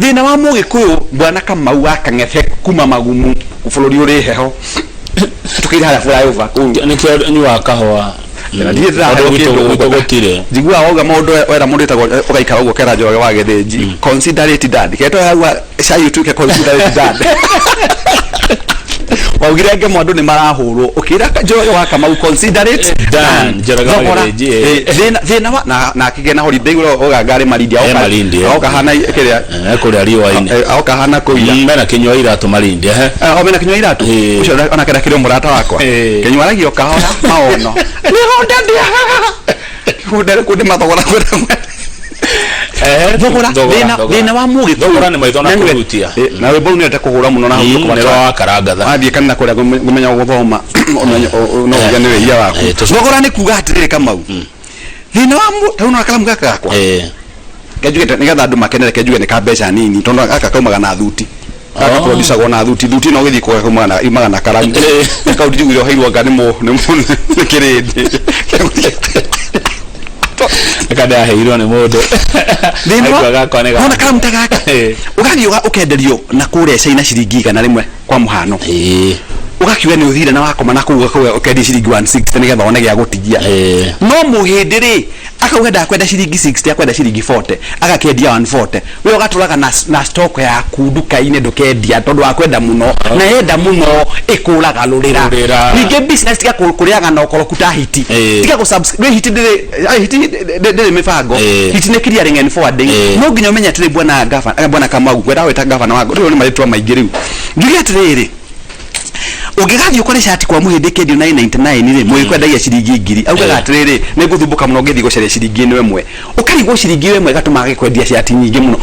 Thĩna wa mũgĩkũyũ, bwana Kamau wa Kang'ethe kuma Magumu, bũrũri ũrĩ heho, tũkĩire harĩa flyover kũu. Nĩkĩo nyuaga kahũa. Na ndirĩ ndĩraheo Tondũ gwitũ- kĩndũ gwitũ ũguo. gũtirĩ. Njiguaga wauga mũndũ wera mũndũ wĩtagwo ũgaikara ũguo kera Njoroge wa Gĩthĩnji, consider it done. Ketwo hau cai ũtuĩke consider it done. Waugire ngemwa andũ nĩ marahũrwo, ũkĩra Njoroge wa Kamau consider it Done. Njoroge wa Thogora. Gĩthĩnji, eh. Thĩna wa na akĩgĩa na holiday ũganga arĩ Malindi. Eh, Malindi, eh. Aoka hana kĩrĩa. Kũrĩa riũa-inĩ. Aoka hana kũira. Mena kĩnyua iratũ Malindi, ehe. O mena kinyua iratu. Ũcio onake ndakĩrĩ o mũrata wakwa. Kĩnyua aragia o kahora maono mĩgũnda ndĩagaga mĩgũnda ĩrĩkũ ndĩ mathogora kwenda. Thogora. Thogora, Thĩna. Thogora. Thĩna wa mũgĩkũyũ. Thogora nĩ maitho na Na nĩwe- kũhutia. Na rwĩmbo rũu nĩendete kũhũra mũno na hau Nĩ rwa wakarangatha. Wathiĩ kanitha kũrĩa ngũmenya gũthoma no uge nĩ wĩhia waku. Thogora nĩ kuga atĩrĩrĩ, Kamau, thĩna wa tarĩu na karamu gaka gakwa kenjugĩte nĩgetha andũ makenere, kenjuge nĩ ka mbeca nini tondũ gaka kaumaga na thuti gaka. Producagwo na thuti. Thuti no gĩthiĩ kũrĩa kaumaga na imaga na karamu. Kau njiguire ũheirwo anga nĩ kĩrĩndĩ. Aka ndaheirwo nĩ mũndũ. Thĩna wa Aigua gakwa nĩ wona karamu ta gaka, ũgathiĩ ũkenderio na kũrĩa China ciringi 100 kwa mũhano. Ũgakiuga nĩ ũthire na wakoma na kũu ũgakauga ũkendia ciringi 160 nĩgetha wone gĩa gũtigia. No mũhĩndĩ rĩ akauga ndakwenda ciringi 60, akwenda ciringi 40, agakĩendia 140. We ũgatũraga na stock yaku nduka-inĩ, ndũkendia tondũ wakwenda mũno na yenda mũno ĩkũraga rũrĩra. Rũrĩra. Ningĩ business tiga kũrĩaga na ũkoroku ta hiti. Tiga gũ hiti ndĩrĩ hiti ndĩrĩ mĩbango. Hiti nĩ clearing and forwarding. No nginya ũmenye atĩrĩ, bwana gavana, bwana Kamau, ngwenda gwĩta gavana wa rĩu nĩ marĩtwa maingĩ. Rĩu njuge atĩrĩrĩ, ũngĩgathiĩ ũkore cati kwa mũhĩndĩ kĩendio 999 rĩ, mũgĩkwendagia ciringi 1000, augaga atĩrĩrĩ, nĩ ngũthumbũka mũno ngĩthiĩ gũcaria ciringi ĩno ĩmwe. Ũkarigwo ciringi ĩyo ĩmwe ĩgatũma agĩkwendia cati nyingĩ mũno.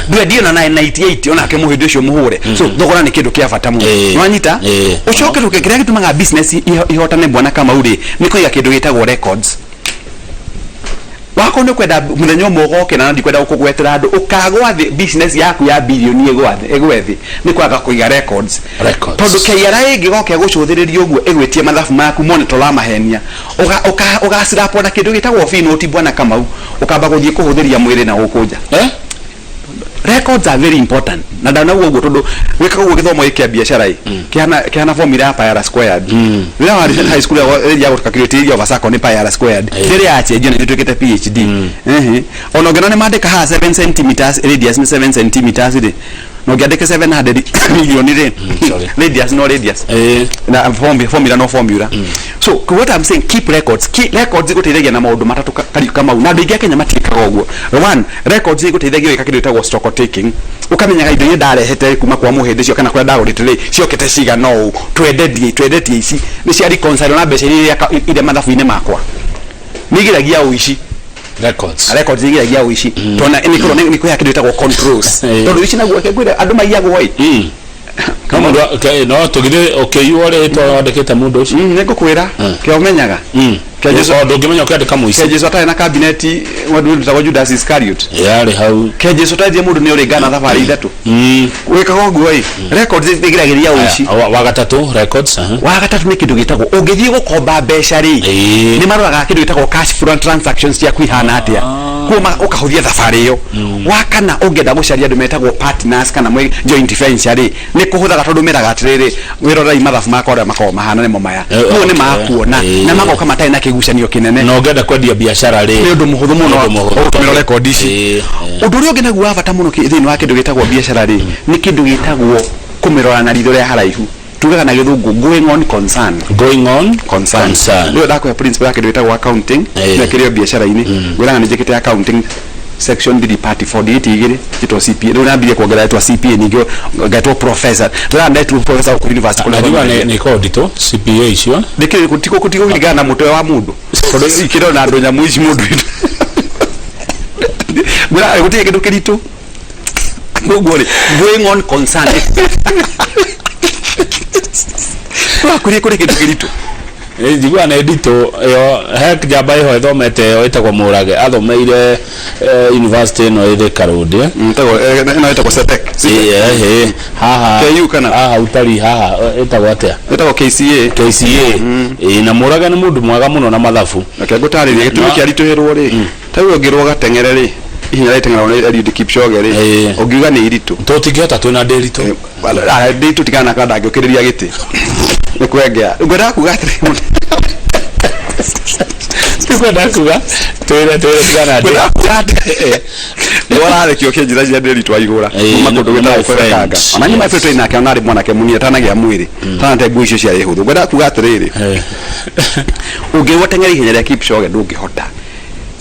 Ndwendie na 998 onake mũhĩndĩ ũcio mũhũre. So thogora nĩ kĩndũ kĩa bata mũno. Nĩwanyita? Ũcoke tũke kĩrĩa gĩtũmaga business ihotane, bwana Kamau rĩ, nĩ kũiga kĩndũ gĩtagwo records. Wakorwo nĩ ũkwenda mũthenya ũmwe ũgokĩra na ndikwenda gũkũgwetera andũ ũkagwa thĩ, business yaku ya bilioni ĩgwa thĩ, ĩgwe thĩ nĩ kwaga kũiga records. Records. Tondũ KRA ĩngĩgoka ĩgũcũthĩrĩria ũguo ĩgwĩtie mathabu maku mone tũramahenia, ũgacirapwo na kĩndũ gĩtagwo finoti, bwana Kamau, ũkamba gũthiĩ kũhũthĩria mwĩrĩ na gũkũ nja. Records are very important na ndanaguo ũguo tondũ gwĩkaga ũguo gĩthomo gĩkĩ kĩa biacara ĩ kĩhana formula ya pi r squared. Rĩrĩa warĩ high school ya gũ calculate area of a circle nĩ pi r squared. Rĩrĩa yachenjio na ĩtuĩkĩte PhD. Ona ũngĩona nĩ mandĩka haha 7 centimeters, radius nĩ 7 centimeters rĩ, na ũngĩandĩka 700 million rĩ, Sorry. radius no radius na formula no formula. So what I'm saying, keep records. Keep records igũteithagia na maũndũ matatũ, Kamau, na andũ aingĩ a Kenya matiĩkaga ũguo. One, records igũteithagia gwĩka kĩndũ gĩtagwo stock taking, ũkamenyaga indo iria ndarehete kuma kwa mũhĩndĩ ũcio kana kũrĩa ndagũrĩte rĩ ciokĩte cigana ũũ, twendetie ici nĩ cia reconcile na mbeca iria iria mathabu-inĩ makwa. Nĩ igiragia ũici. Records. Records nĩ igiragia ũici tondũ nĩ kwĩha kĩndũ gĩtagwo controls. Tondũ ũici naguo reke ngwĩre andũ maiyagwo ĩ. No mũndũ no tũgithĩ ũkĩiywo rĩtwa wandĩkĩte mũndũ ũcio. Nĩ ngũkwĩra kĩo ũmenyaga. Kĩa Jesu. Ndũngĩmenya ũkĩandĩka mũici. Kĩa Jesu atarĩ na kabineti mũndũ wĩtagwo Judas Iscariot. Yarĩ hau. Kĩa Jesu ũtarĩtie mũndũ nĩ ũrĩ Ghana thabarĩ ithatũ. Wĩkaga ũguo ĩ, records nĩ igiragĩrĩria ũici. Aya, wa gatatũ, records, aha. Wa gatatũ nĩ kĩndũ gĩtagwo ũngĩthiĩ gũkomba mbeca rĩ, nĩ maroraga kĩndũ gĩtagwo cash flow and transactions ciaku ihana atĩa, kuo ũkahũthia thabarĩ ĩyo. Wa kana, ũngĩenda gũcaria andũ metagwo partners kana mwĩ joint venture rĩ, nĩ kũhũthaga tondũ meraga atĩrĩrĩ, wĩrorei mathabu makwa ũrĩa makoragwo mahana nĩmo maya. Koguo nĩ makuona na magoka matarĩ na kĩgucanio kĩnene. Na ũngĩenda kwendia biacara rĩ, nĩ ũndũ mũhũthũ mũno. Nĩ ũndũ mũhũthũ. Ũgũtũmĩra record ici. Ũndũ ũrĩa ũngĩ naguo wa bata mũno thĩinĩ wa kĩndũ gĩtagwo biacara rĩ, nĩ kĩndũ gĩtagwo kũmĩrora na ritho rĩa haraihu, tugaga na gĩthũngũ going on concern. Going on concern. Concern. Rĩu ndakũhe principle ya kĩndũ gĩtagwo accounting. Na kĩrĩ o biacara-inĩ ngwĩraga nĩ njĩkĩte accounting section 3 part 4 ndigĩti igĩrĩ njĩtwo CPA. Rĩu nambirie kuongerera ĩtwa CPA, ningĩ ngetwo professor. Rĩrĩa ndetwo professor gũkũ university kũrĩa Najua thomithagio. nĩ ikoragwo nditũ CPA icio. Nĩkĩ gũtigũ kũringana na mũtwe wa mũndũ tondũ ikĩrwo na andũ nyamũ ici mũndũ ngwĩra gũtirĩ kĩndũ kĩritũ. Koguo rĩ, going on concern wakwĩrie kũrĩ kĩndũ kĩritũ. Njiguaga nĩ nditũ ĩyo. He njamba ĩho ĩthomete ĩyo ĩtagwo Mũrage, athomeire university ĩno ĩ Thika Road, eh? Ĩno ĩtagwo CETEC. Ĩĩ, haha. KU kana? Haha utari haha ĩtagwo atĩa? Ĩtagwo KCA. KCA. Ĩĩ, na Mũrage nĩ mũndũ mwega mũno na mathabu. Reke ngũtarĩrie gĩtũmi kĩaritũhĩrwo rĩ. Ta rĩu ũngĩrwo gateng'ere rĩ, ihenya rĩteng'eragwo nĩ Eliud Kipchoge rĩ, ũngiuga nĩ iritũ? Tũtingĩhota, twĩna ndĩritũ. Nditũ tigana na kana ndangĩũkĩrĩria gĩtĩ nĩ kwengea. Ngwendaga kuga atĩrĩ, Kwenda kuga twĩre twĩre tigana ndĩ. Nĩwararekio kĩnjĩra cia ndĩri twaigũra Ĩĩ, kuma kũndũ my gwĩtagwo friend. Kanga. Ona nyuma Yes. friend nake ona arĩ mwanake mũnini atanagĩa mwĩrĩ tanate nguo icio ciarĩ hũthũ. Ngwenda kuga atĩrĩrĩ, ũngĩgwa teng'era ihenya rĩa Kipchoge ndũngĩhota,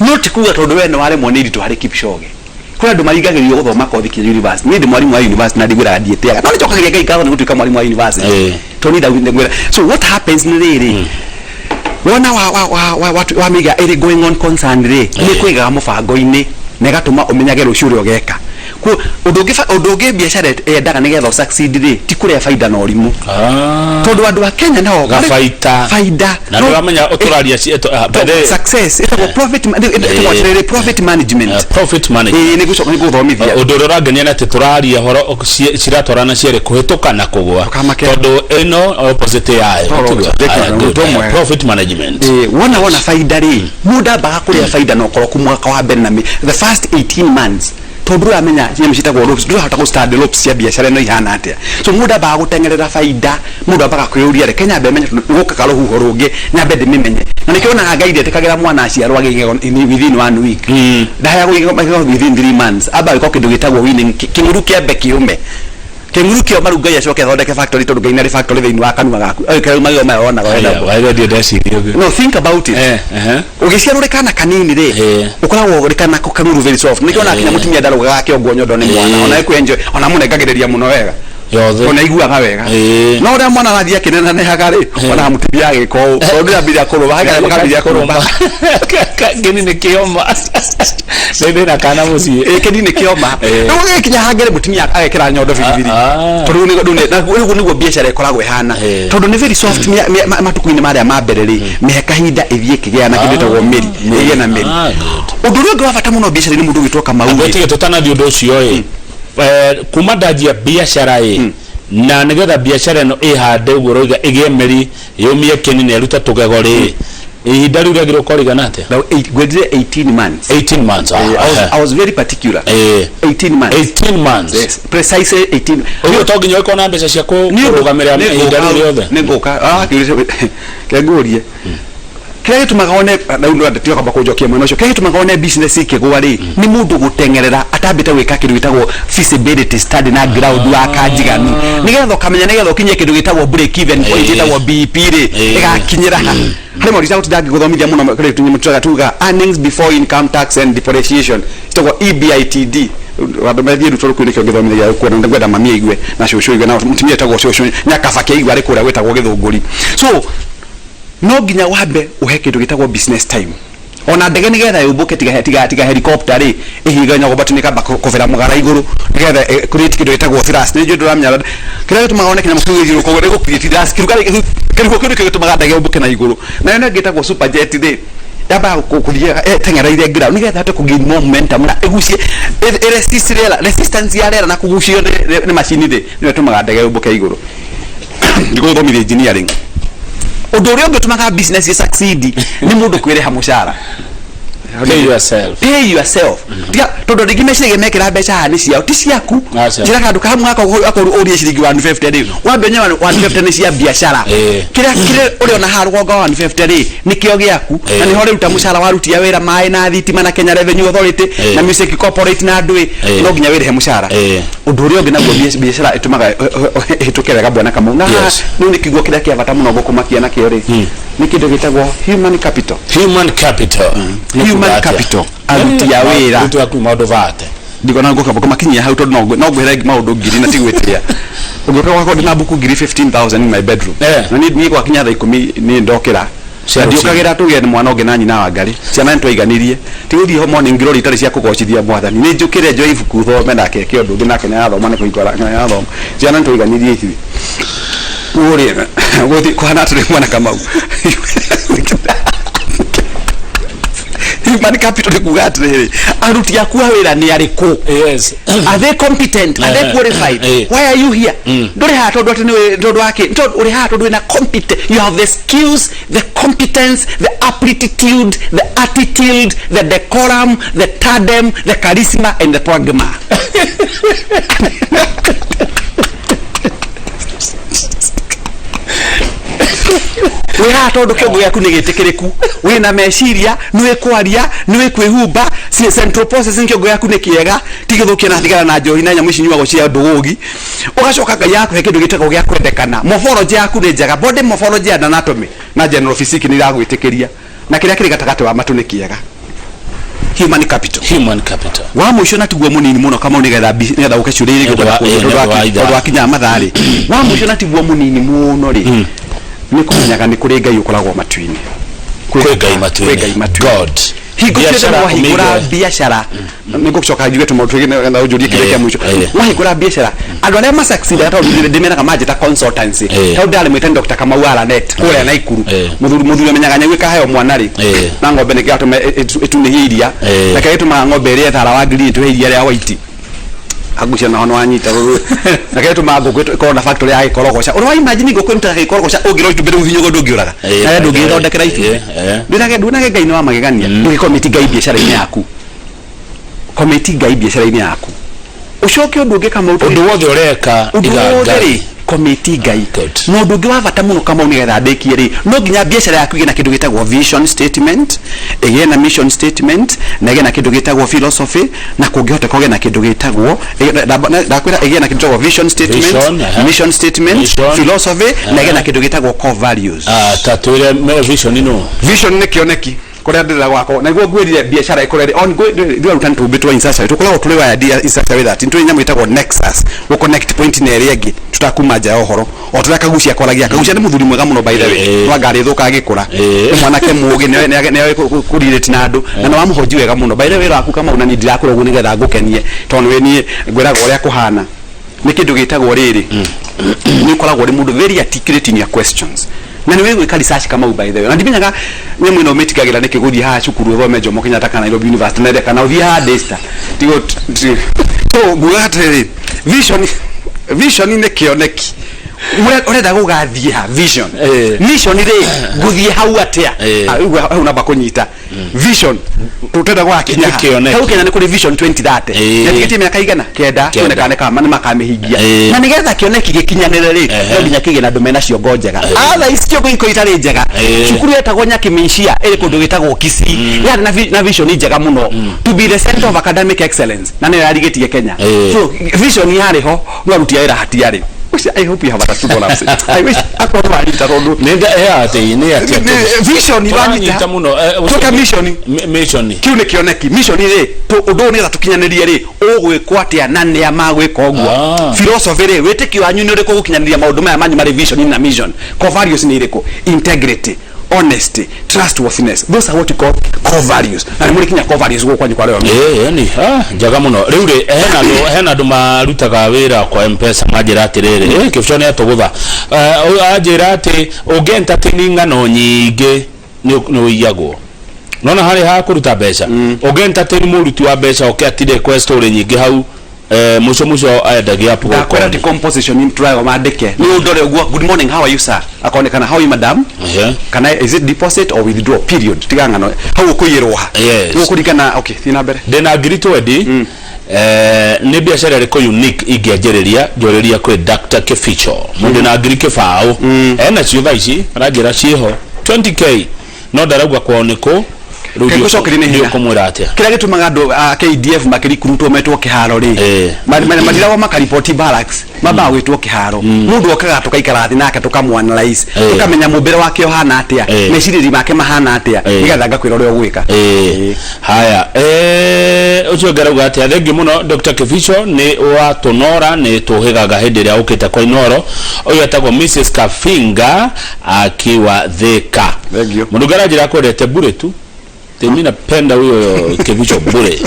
no ti kuga tondũ we nĩ waremwo nĩ iritũ harĩ Kipchoge. Kũrĩ andũ marigagĩrĩrio gũthoma kothi kinya university. Niĩ ndĩ mwarimũ wa university na ndigwĩraga ndiĩtĩaga, no nĩnjokagĩria Ngai ngatho nĩ gũtuĩka mwarimũ wa university tondũ niĩ ngwĩra. So what happens nĩ rĩrĩ, wona wa wa wa wa wa wamĩiga ĩrĩ going on concern rĩ, nĩ kũigaga mũbango-inĩ na ĩgatũma ũmenyage rũciũ ũrĩa ũgeka. Ũndũ ũngĩ ũndũ ũngĩ biacara yendaga nĩgetha ũsucceed rĩ, ti kũrĩa baida na ũrimũ, tondũ andũ a Kenya nao Gabaita. Faida. Na ndũramenya ũtũraria Success ĩtagwo profit, ĩtagwo atĩrĩrĩ, profit management. Profit management. Ĩĩ, nĩgũcoka nĩgũthomithia. Ũndũ ũrĩa ũrangenia nĩ atĩ tũraria horo ciratwarana cierĩ, kũhĩtũka na kũgũa. Ndũkamake. Tondũ ĩno opposite yayo. Toro, Tiguo? ndĩkĩra, Aya, good. ũndũ ũmwe. Profit management. Ĩĩ, wona baida rĩ, mũndũ ambaga kũrĩa baida na ũkoroku mwaka wa mbere na the first 18 months, tondũ ndũramenya nyamũ ciĩtagwo ropes, ndũrahota gũ stand ropes cia biacara ĩno ihana atĩa. So mũndũ ambaga gũteng'erera baida, mũndũ ambaga kwĩyũria, reke nyambe menye, tondũ nĩgũkaga rũhuho rũngĩ, nyambe ndĩmĩmenye. Na nĩkĩo wonaga Ngai ndetĩkagĩra mwana aciarwo agĩe igego within one week, ndaheagwo igego within 3 months, amba gwĩkwo kĩndũ gĩtagwo weaning, kĩng'uru kĩambe kĩũme. Kĩng'uru kĩoma rĩu Ngai acoke athondeke factory, tondũ Ngai nĩ arĩ factory thĩinĩ wa kanua gaku. Kĩrĩa magego maya wonaga wena. Waiga ndiĩ ndeciria ũguo. No, think about it. Ũgĩciarwo ũrĩ kana kanini rĩ, ũkoragwo ũrĩ kana kang'uru, very soft. Nĩkĩo ona kinya mũtumia ndarũgaga kĩongo nyondo nĩ mwana, ona ekũ enjoy, ona mũnengagĩrĩria mũno wega, Yothe. ona iguaga wega. No ũrĩa mwana arathiĩ akĩnenanehaga rĩ, ona mũtumia agĩka ũũ, tondũ ndĩrambĩrĩria kũrũma haikara makambĩrĩria kũrũma. Kĩni nĩ kĩoma, ndĩ na kana mũciĩ. Ĩ, kĩni nĩ kĩoma. Rĩu gĩkinya hangĩrĩ mũtumia agekĩra nyondo biribiri, tondũ rĩu na ũguo nĩguo biacara ĩkoragwo ĩhana, tondũ nĩ very soft matukũ-inĩ marĩa ma mbere rĩ, mĩhe kahinda ĩthiĩ ĩkĩgĩa na kĩndũ ĩtagwo mĩri, ĩgĩe na mĩri. Good. Ũndũ ũrĩa ũngĩ wa bata mũno biacara-inĩ, mũndũ ũgĩtwo Kamau rĩ, Tige tũtanathiĩ ũndũ ũcio ĩ, kuma ndanjia biacara ĩ, na nĩgetha biacara ĩno ĩhande ũguo ũroiga ĩgĩe mĩri, yũmie kĩni na ĩrute tũgego rĩ, ihinda rĩu rĩagĩrĩirwo gũkorwo rĩigana atĩa? Now, ngwendire 18 months. 18 months. I was very particular. 18 months. 18 months. Yes, precisely 18. Ũguo to nginya ũkorwo na mbeca cia kũrũgamĩrĩra ihinda rĩu rĩothe. Nĩ ngũka. Ah, kĩũria kengũrie kĩrĩa gĩtũmaga one rĩu no tiga kwamba kũnjokia mwena ũcio. Kĩrĩa gĩtũmaga one business ikĩgwa rĩ, nĩ mũndũ gũteng'erera atambĩte gwĩka kĩndũ gĩtagwo feasibility study na ground work njiganu, nĩgetha ũkamenya, nĩgetha ũkinye kĩndũ gĩtagwo break even point, ĩtagwo BEP rĩ, ĩgakinyĩra ha. Harĩ maũndũ itagũtinda ngĩgũthomithia mũno kũrĩ tuga earnings before income tax and depreciation, ĩtagwo EBITDA. Andũ methiĩ rutwo rũkũ nĩkĩo ngĩthomithagia kuona ngwenda mami aigue na cũcũ aigue na mũtumia etagwo cũcũ nyakaba kĩaigue arĩ kũrĩa gwĩtagwo Gĩthũngũri. So no nginya wambe uhe kindu gitagwo business time. Ona ndege nigetha yumbuke, tiga helicopter rĩ, ĩhinganyagwo, but nĩkamba kũbera mũgara igũrũ nigetha create kĩndũ gĩtagwo thrust. Nĩ njũĩ ndũramenya kĩrĩa gĩtũmaga one kĩnyamũ kĩu gĩthiũrũrũka ũguo, nĩ gũ create thrust. Kĩrugo kĩu nĩkĩo gĩtũmaga ndege yũmbũke na igũrũ. Nayo ĩno ĩngĩ ĩtagwo super jet rĩ, yambaga kũthiĩ ĩteng'ereire ground nĩgetha ĩhote kũ gain momentum na ĩgucie ĩ resist rĩera, resistance ya rĩera na kũgucio nĩ macini rĩ, nĩyo ĩtũmaga ndege yũmbũke igũrũ. Ndigũthomithia engineering. Ũndũ ũrĩa ũngĩ ũtũmaga business ĩ succeed nĩ mũndũ kwĩrĩha mũcara. Pay yourself. Pay yourself. Tiga tondũ rĩngĩ meciragia mekĩra mbeca haha nĩ ciao, ti ciaku. Aca. Njĩra handũ kahamwe gaka akorwo ũrie ciringi 150 rĩ, wambe ũmenye 150 nĩ cia biacara. Kĩrĩa ũrĩona haha rũgongo wa 150 rĩ, nĩkĩo gĩaku, na nĩho rĩu ta mũcara warutia wĩra, maĩ na thitima na Kenya Revenue Authority na Music Corporate na andũ ĩ, no nginya wĩrĩhe mũcara. Ũndũ ũrĩa ũngĩ naguo biacara ĩtũmaga ĩhĩtũke wega, bwana Kamau, na rĩu nĩ kiugo kĩrĩa kĩa bata mũno gũkũmakia nakĩo rĩ, nĩ kĩndũ gĩtagwo human capital. Human capital. Nĩ Human kuga atĩa? capital, aruti a wĩra. Aruti aku maũndũ vate. Ndikona ngũka kũmakinyia hau tondũ no ngwĩre maũndũ ngiri na ti gwĩtĩa ũngĩũka gwakwa, ndĩna mbuku ngiri 15,000 in my bedroom. Na niĩ gwakinya thaa 10 nĩ ndokĩra. Cia Na rũcinĩ. ndiũkagĩra tũgĩe nĩ mwana ũngĩ na nyina wa ngarĩ, ciana nĩ twaiganirie, ti gũthiĩ ho morning glory itarĩ cia kũgocithia mwathani. Nĩ njũkĩre njoe ibuku thome, nake eke ũndũ ũngĩ, nake nĩ arathoma, nĩ kũhingũra arathoma. Ciana nĩ twaiganirie ithuĩ. Ũrĩ gũthiĩ kũhana atĩrĩ, mwana Kamau, human capital nĩ kuga atĩrĩrĩ, aruti aku a wĩra nĩ arĩkũ? Are they competent? Are they qualified? Why are you here? Ndũrĩ haha tondũ atĩ nĩwe, tondũ wa kĩ, tondũ ũrĩ haha tondũ wĩna competent, you have the skills, the competence, the aptitude, the attitude, the decorum, the tandem, the charisma and the pragma. Wĩ haha tondũ kĩongo gĩaku nĩ gĩtĩkĩrĩku, wĩna meciria, nĩ wĩkwaria, nĩ wĩkwĩhumba, central processing kĩongo gĩaku nĩ kĩega, ti gĩthũkie na thigara na njohi na nyamũ ici nyuagwo cia ndũgũgi. Ũgacoka Ngai akũhe kĩndũ gĩtagwo gĩa kwendekana. Morphology yaku nĩ njega, body morphology and anatomy na general physique nĩ iragwĩtĩkĩria, na kĩrĩa kĩrĩ gatagatĩ wa matũ nĩ kĩega. Human capital. Human capital. Wa mũico na tiguo mũnini mũno, Kamau, nĩgetha nĩgetha ũke ciũria iria Nĩ ũndũ wa- ingĩkwenda kũũria, ĩĩ, nĩ tondũ ũndũ wa ithaa. tondũ wakinya mathaa rĩ. Wa mũico na tiguo mũnini mũno rĩ, nĩ kũmenyaga nĩ kũrĩ Ngai ũkoragwo matu-inĩ. Kwĩ Ngai matu-inĩ. Kwĩ Ngai matu-inĩ. God. Hingo ciothe Biacara wahingũra ũmĩige. biacara, nĩ ngũcoka njuge tũmaũndũ twĩgiĩ nĩgetha ũnjũrie kĩũria kĩa mũico. Wahingũra biacara, andũ arĩa masucceedaga, tondũ ndĩmeraga manjĩta consultancy, tondũ ndarĩ mwĩtani Dr. Kamau Aranet kũrĩa Naikuru, mũthuri ũmenyaga nyau ĩkaheo mwana rĩ, na ng'ombe nĩkĩo gatũma ĩtunĩhie iria, na kĩrĩa gĩtũmaga ng'ombe ĩrĩe thara wa green ĩtũhe iria rĩa white, agucia naho nĩwanyita rũrũ, na kĩrĩa gĩtũmaga ngũkũ ĩkorwo na factory ya gĩkorogoca. Ũrĩ wa imagine ngũkũ ĩrutaga gĩkorogoca ũngĩrora itumbĩ rĩu hinya ũguo ndũngĩũraga, na ndũngĩthondekera itumbĩ. Ndwĩrage Ngai nĩ wa magegania. Ndũgĩcommit Ngai biacara-inĩ yaku, commit Ngai biacara-inĩ yaku. Ũcoke ũndũ ũngĩ, Kamau, Ũndũ wothe ũreka, ũndũ iga wothe Ngai. rĩ, commit Ngai. Good. Na ũndũ ũngĩ wa bata mũno, Kamau, nĩgetha ndĩkie rĩ, no nginya biacara yaku ĩgĩe na kĩndũ gĩtagwo vision statement, ĩgĩe na mission statement, na ĩgĩe na kĩndũ gĩtagwo philosophy, na kũngĩhoteka ũgĩe na kĩndũ gĩtagwo ndakwĩra ĩgĩe na kĩndũ gĩtagwo vision statement, Vision, mission statement, Mission. philosophy, na ĩgĩe na kĩndũ gĩtagwo core values. Ah, ta twĩre me vision no. Vision nĩ kĩoneki kũrĩa ndĩrenda gwakwo. Na nĩguo ngwĩrire biacara ĩkorwo ĩrĩ on ithuĩ arutani tũmbĩtwo in such a way, tũkoragwo tũrĩ wired in such a way that nĩtũrĩ nyamũ ĩtagwo nexus, gũ connect point na ĩrĩa ĩngĩ tutakuma nja ya ũhoro, o tũrĩa Kagucia kwaragia. Kagucia nĩ mũthuri mwega mũno, by the way. No anga arĩthũka agĩkũra. Nĩ mwanake mũũgĩ, nĩoĩ kũ relate na andũ, na nĩ wamũhoji wega mũno, by the way. Wĩra waku, Kamau, na niĩ ndirakwĩra ũguo nĩgetha ngũkenie, tondũ nĩ niĩ ngwĩraga ũrĩa kũhana. Nĩ kĩndũ gĩtagwo rĩrĩ, nĩ ũkoragwo ũrĩ mũndũ very articulate in your questions, na nĩ wĩgwĩka research, Kamau, by the way. Na ndimenyaga nyamũ ĩno mĩtigagĩra nĩkĩ gũthiĩ haha cukuru ũthome Jomo Kenyatta kana Nairobi University na kana ũthiĩ haha Daystar. Tigo so nguga atĩrĩrĩ, vision nĩ kĩoneki. Ũrenda gũgathiĩ ha? Vision. Mission rĩ, ngũthiĩ hau atĩa? Ah, rĩu hau namba kũnyita vision tũtenda gũgakinya Nĩ ha? kĩoneki. Hau Kenya nĩ kũrĩ Vision 2030, na tigĩtie mĩaka igana kenda, tuone kana kama nĩ makamĩhingia. Na nĩgetha kĩoneki gĩkinyanĩre rĩ, no nginya kĩgĩe na andũ mena ciongo njega. Atha ici ciongo ikorwo itarĩ njega. Cukuru yetagwo Nyakimishia ĩrĩ kũndũ gĩtagwo Kisii, yarĩ na vision njega mũno, to be the center of academic excellence, na nĩyo yarigĩtie Kenya. So vision yarĩ ho, no aruti a wĩra hatiarĩ. I hope you have understood what I'm saying. I wish akorwo wanyita tondũ Nĩ atĩ nĩ atĩ vision Tũranyita wanyita mũno, Tuka mission. Mission. Kiu nĩ kĩoneki. Mission rĩ, ũndũ ũyũ nĩgetha tũkinyanĩrie rĩ, ũgwĩkwo atĩa na nĩa magwĩka ũguo? Philosophy rĩ, wĩtĩkio wanyu nĩ ũrĩkũ gũkinyanĩria maũndũ maya manyu marĩ vision na mission? Core values nĩ irĩkũ? Integrity, honesty, trustworthiness, those are what you call core values. Na nĩ mũrĩ kinya core values gũkũ kwanyu kwa Royal Media. Ĩĩ, ni njega mũno. Rĩu rĩ, hena andũ marutaga wĩra kwa Mpesa manjĩra atĩrĩrĩ, Kĩbico nĩ atũgũtha. Ũyũ anjĩra atĩ ũngĩ entertain ng'ano nyingĩ nĩ ũiyagwo. Nona harĩ ha kũruta mbeca, ũngĩ entertain mũruti wa mbeca oke atinde kwa story nyingĩ hau, mũico mũico endagia app. Ndakwĩra ti composition tũraga mandĩke nĩ ũndore ũguo, "Good morning, how are you, sir?" Akonekana, "How are you, madam?" Kana is it deposit or withdraw? Period. Tiga ng'ano hau ũkũiyĩrwo ha. Ũkũringana. Okay, thiĩ na mbere. Ndĩna ngiri 20, nĩ biacara ĩrĩkũ unique ingĩanjĩrĩria? Njũrĩria kwĩ Dr. Kibicho. Mũndũ na ngiri 20 ena cio thaa ici aranjĩra ciĩho 20K, no ndarauga kwao nĩ kũ. Rĩu Kaĩ ngũcokeria na ihenya. Ũkũmwĩra atĩa? Kĩrĩa gĩtũmaga andũ a KDF makĩrikurutwo metwo kĩharo rĩ, matiragwo makariboti barracks, mambaga gwĩtwo kĩharo. Mũndũ okaga tũkaikara thĩ nake, tũkamũ-analyse, tũkamenya mũmbĩre wake ũhana atĩa, mecirĩri make mahana atĩa, nĩgetha ngakwĩra ũrĩa ũgwĩka. Haya, ũcio ũngĩ arauga atĩa? Thengiũ mũno Dr. Kibicho, nĩ watũnora, nĩ tũhĩgaga hĩndĩ ĩrĩa ũkĩte kwa Inoro. Ũyũ etagwo Mrs. Kafinga akiwa Thika. Thengiũ. Mũndũ ũngĩ aranjĩra akwendete bure tu. Mimi napenda huyo Kibicho bure.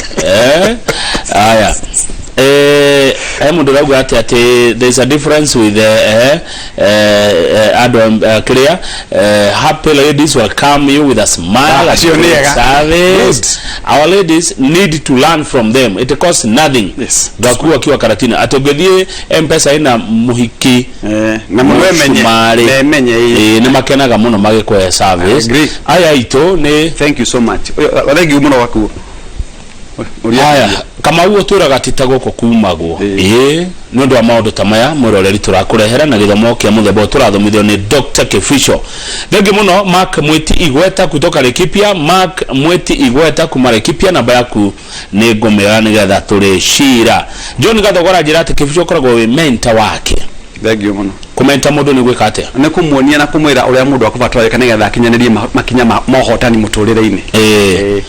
Haya, he mũndũ ũrauga atĩ there is a difference with andũ clear, happy ladies welcome you with a smile Ah, and acio nĩ good ega. service. Our ladies need to learn from them, it costs nothing. Gaku akiwa Karatina, atĩ ũngĩthiĩ Mpesa ĩna mũhiki Na mũno emenye mũcumarĩ, na emenye, ĩĩ. Nĩ makenaga mũno magĩkũhe service. I agree. Aya itũ nĩ Thank you so much. Ũyũ, thengiũ mũno wakuo. Ũria. Haya, Kamau ũtwĩraga ti ta gũkũ kumagwo. Ĩĩ, nĩ ũndũ wa maũndũ ta maya mwĩroreri tũrakũrehera na gĩthomo kĩa mũthemba ũyũ tũrathomithio nĩ Dr. Kibicho. Thengiũ mũno Mark Mwiti Igweta kutoka Laikipia. Mark Mwiti Igweta kuma Laikipia, namba yaku nĩ ngũmĩoya nĩgetha tũrĩ cira. John Gathogora njĩra atĩ Kibicho ũkoragwo wĩ mentor wake. Thengiũ mũno. Kũmenta mũndũ nĩ gwĩka atĩa? Nĩ kũmuonia na kũmwĩra ũrĩa mũndũ akũbatara gwĩka nĩgetha akinyanĩrie makinya ma ũhotani mũtũrĩre-inĩ. Ĩĩ.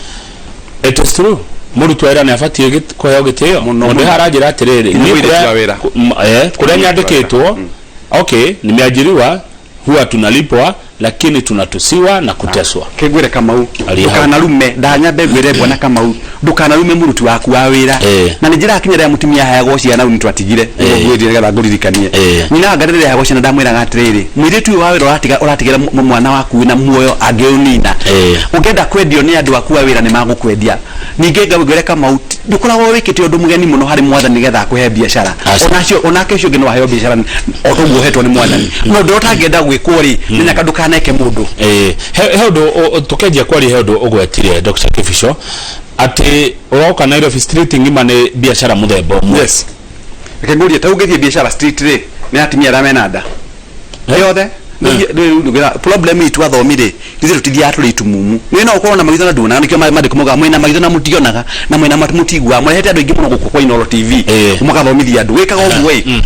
It is true. Mũruti wa wĩra nĩ abatiĩ kũheo gĩtĩo. Mũno, Mũndũ mũno. aranjĩra atĩrĩrĩ, Nginya niĩ mũirĩtu kũrĩa wa wĩra. Kũrĩa Mũirĩtu wa wĩra. nyandĩkĩtwo, okay, nimeajiriwa, huwa tunalipwa, lakini tunatusiwa na kuteswa. Kĩngwĩre Kamau, Aria hau. ndũkanarume, ndanyambe ngwĩre bwana Kamau, ndũkanarume mũruti waku wa wĩra. Na nĩ njĩra kinya rĩrĩa mũtumia aheagwo ciana rĩu nĩtwatigire, nĩguo ngwĩrire nĩgetha ngũririkanie. Nyina wa Ngarĩ rĩrĩa aheagwo ciana ndamwĩraga atĩrĩrĩ, mũirĩtu ũyũ wa wĩra ũratigĩra mwana waku wĩna muoyo angĩũnina. Ũngĩenda kwendio nĩ andũ aku a wĩra nĩ magũkwendia. Ningĩ ngwĩre Kamau, ndũkoragwo wĩkĩte ũndũ mũgeni mũno harĩ mwathani nĩgetha akũhe biacara. Onacio, onake ũcio ũngĩ no aheo biacara o toguo ũhetwo nĩ mwathani. No ũndũ ũrĩa ũtangĩenda gwĩkwo rĩ, menyaka ndũkaneke mũndũ. He ũndũ tũkĩanjia kwaria he ũndũ ũgwetire Dr. Kibicho atĩ ũroka Nairobi street ng'ima nĩ biacara mũthemba ũmwe. Yes. Reke ngũrie, ta ũngĩthiĩ biacara street rĩ, nĩ atumia arĩa mena nda yothe. Problem itũ athomi rĩ, ithuĩ tũtithiaga tũrĩ itumumu. Nĩ no ũkorwo na maitho na nduonaga, nĩkĩo maandĩko maugaga mwĩna maitho na mũtionaga na mwĩna matũ mũtiguaga. Mũrehete andũ aingĩ mũno gũkũ kwa Inooro TV mũgathomithia andũ. Wĩkaga ũguo ĩ,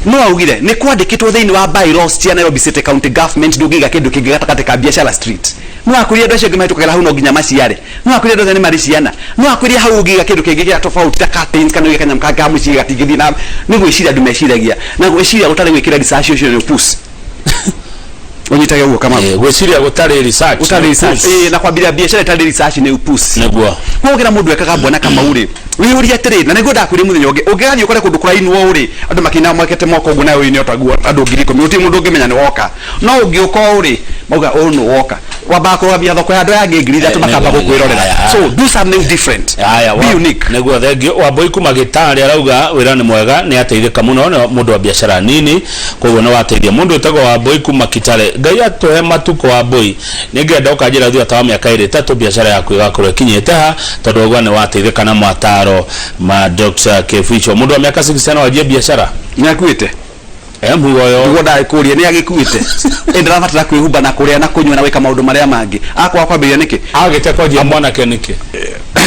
no augire nĩ kwandĩkĩtwo thĩinĩ wa bylaws cia Nairobi City County Government ndũngĩiga kĩndũ kĩngĩ gatagatĩ ka biacara street. No akwĩrie andũ acio angĩ mahĩtũkagĩra hau no nginya maciare. No akwĩrie andũ othe nĩ marĩ ciana. No akwĩrie hau ũngĩiga kĩndũ kĩngĩ gĩa tofauti ta curtains kana ũige kanyamũ kangĩ ka mũciĩ gatingĩthiĩ na nĩ gwĩciria andũ meciragia. Na gwĩciria gũtarĩ gwĩkĩra research ũcio nĩ ũpuci. Ũnyitage ũguo Kamau. Gwĩciria gũtarĩ research. Gũtarĩ research. Na kwambĩrĩria biacara ĩtarĩ research nĩ ũpuci. Nĩguo. Koguo kĩrĩa mũndũ ekaga bwana Kamau rĩ, wĩyũrie atĩrĩ, na nĩguo ndakwĩrire mũthenya ũngĩ, ũngĩgathiĩ ũkore kũndũ kũrainwo rĩ, andũ makĩina mekĩte moko ũguo nawe ũine otaguo andũ 10,000, gũtirĩ mũndũ ũngĩmenya nĩ woka. No ũngĩũka ũũ rĩ, mauga ũyũ nĩ woka. Wambaga kũrũgamia thoko ya andũ aya angĩ 3,000 makamba gũkwĩrorera. So do something different. Be unique. Nĩguo, thengiũ. Wambũi kuma Gĩtarĩ arauga wĩra nĩ mwega, nĩ ateithĩka mũno, nĩ mũndũ wa biacara nini, koguo nĩ wateithia. Mũndũ wĩtagwo Wambũi kuma Kitale, Ngai atũhe matukũ Wambũi, nĩ ngĩenda ũkanjĩra thutha ta wa mĩaka ĩrĩ ĩtatũ biacara yaku ĩgakorwo ĩkinyĩte ha, tondũ wauga nĩ wateithĩka na mataro ma Dr. Kibicho. Mũndũ wa mĩaka 60 no anjie biacara? Nĩ akuĩte. Muoyo. Niguo ndagĩkũria nĩ agĩkuĩte. Ĩ ndarabatara kwĩhumba na kũrĩa na kũnyua na gwĩka maũndũ marĩa mangĩ. Akwaga kwambĩrĩria nĩkĩ? Agĩte kwanjia mwanake nĩkĩ?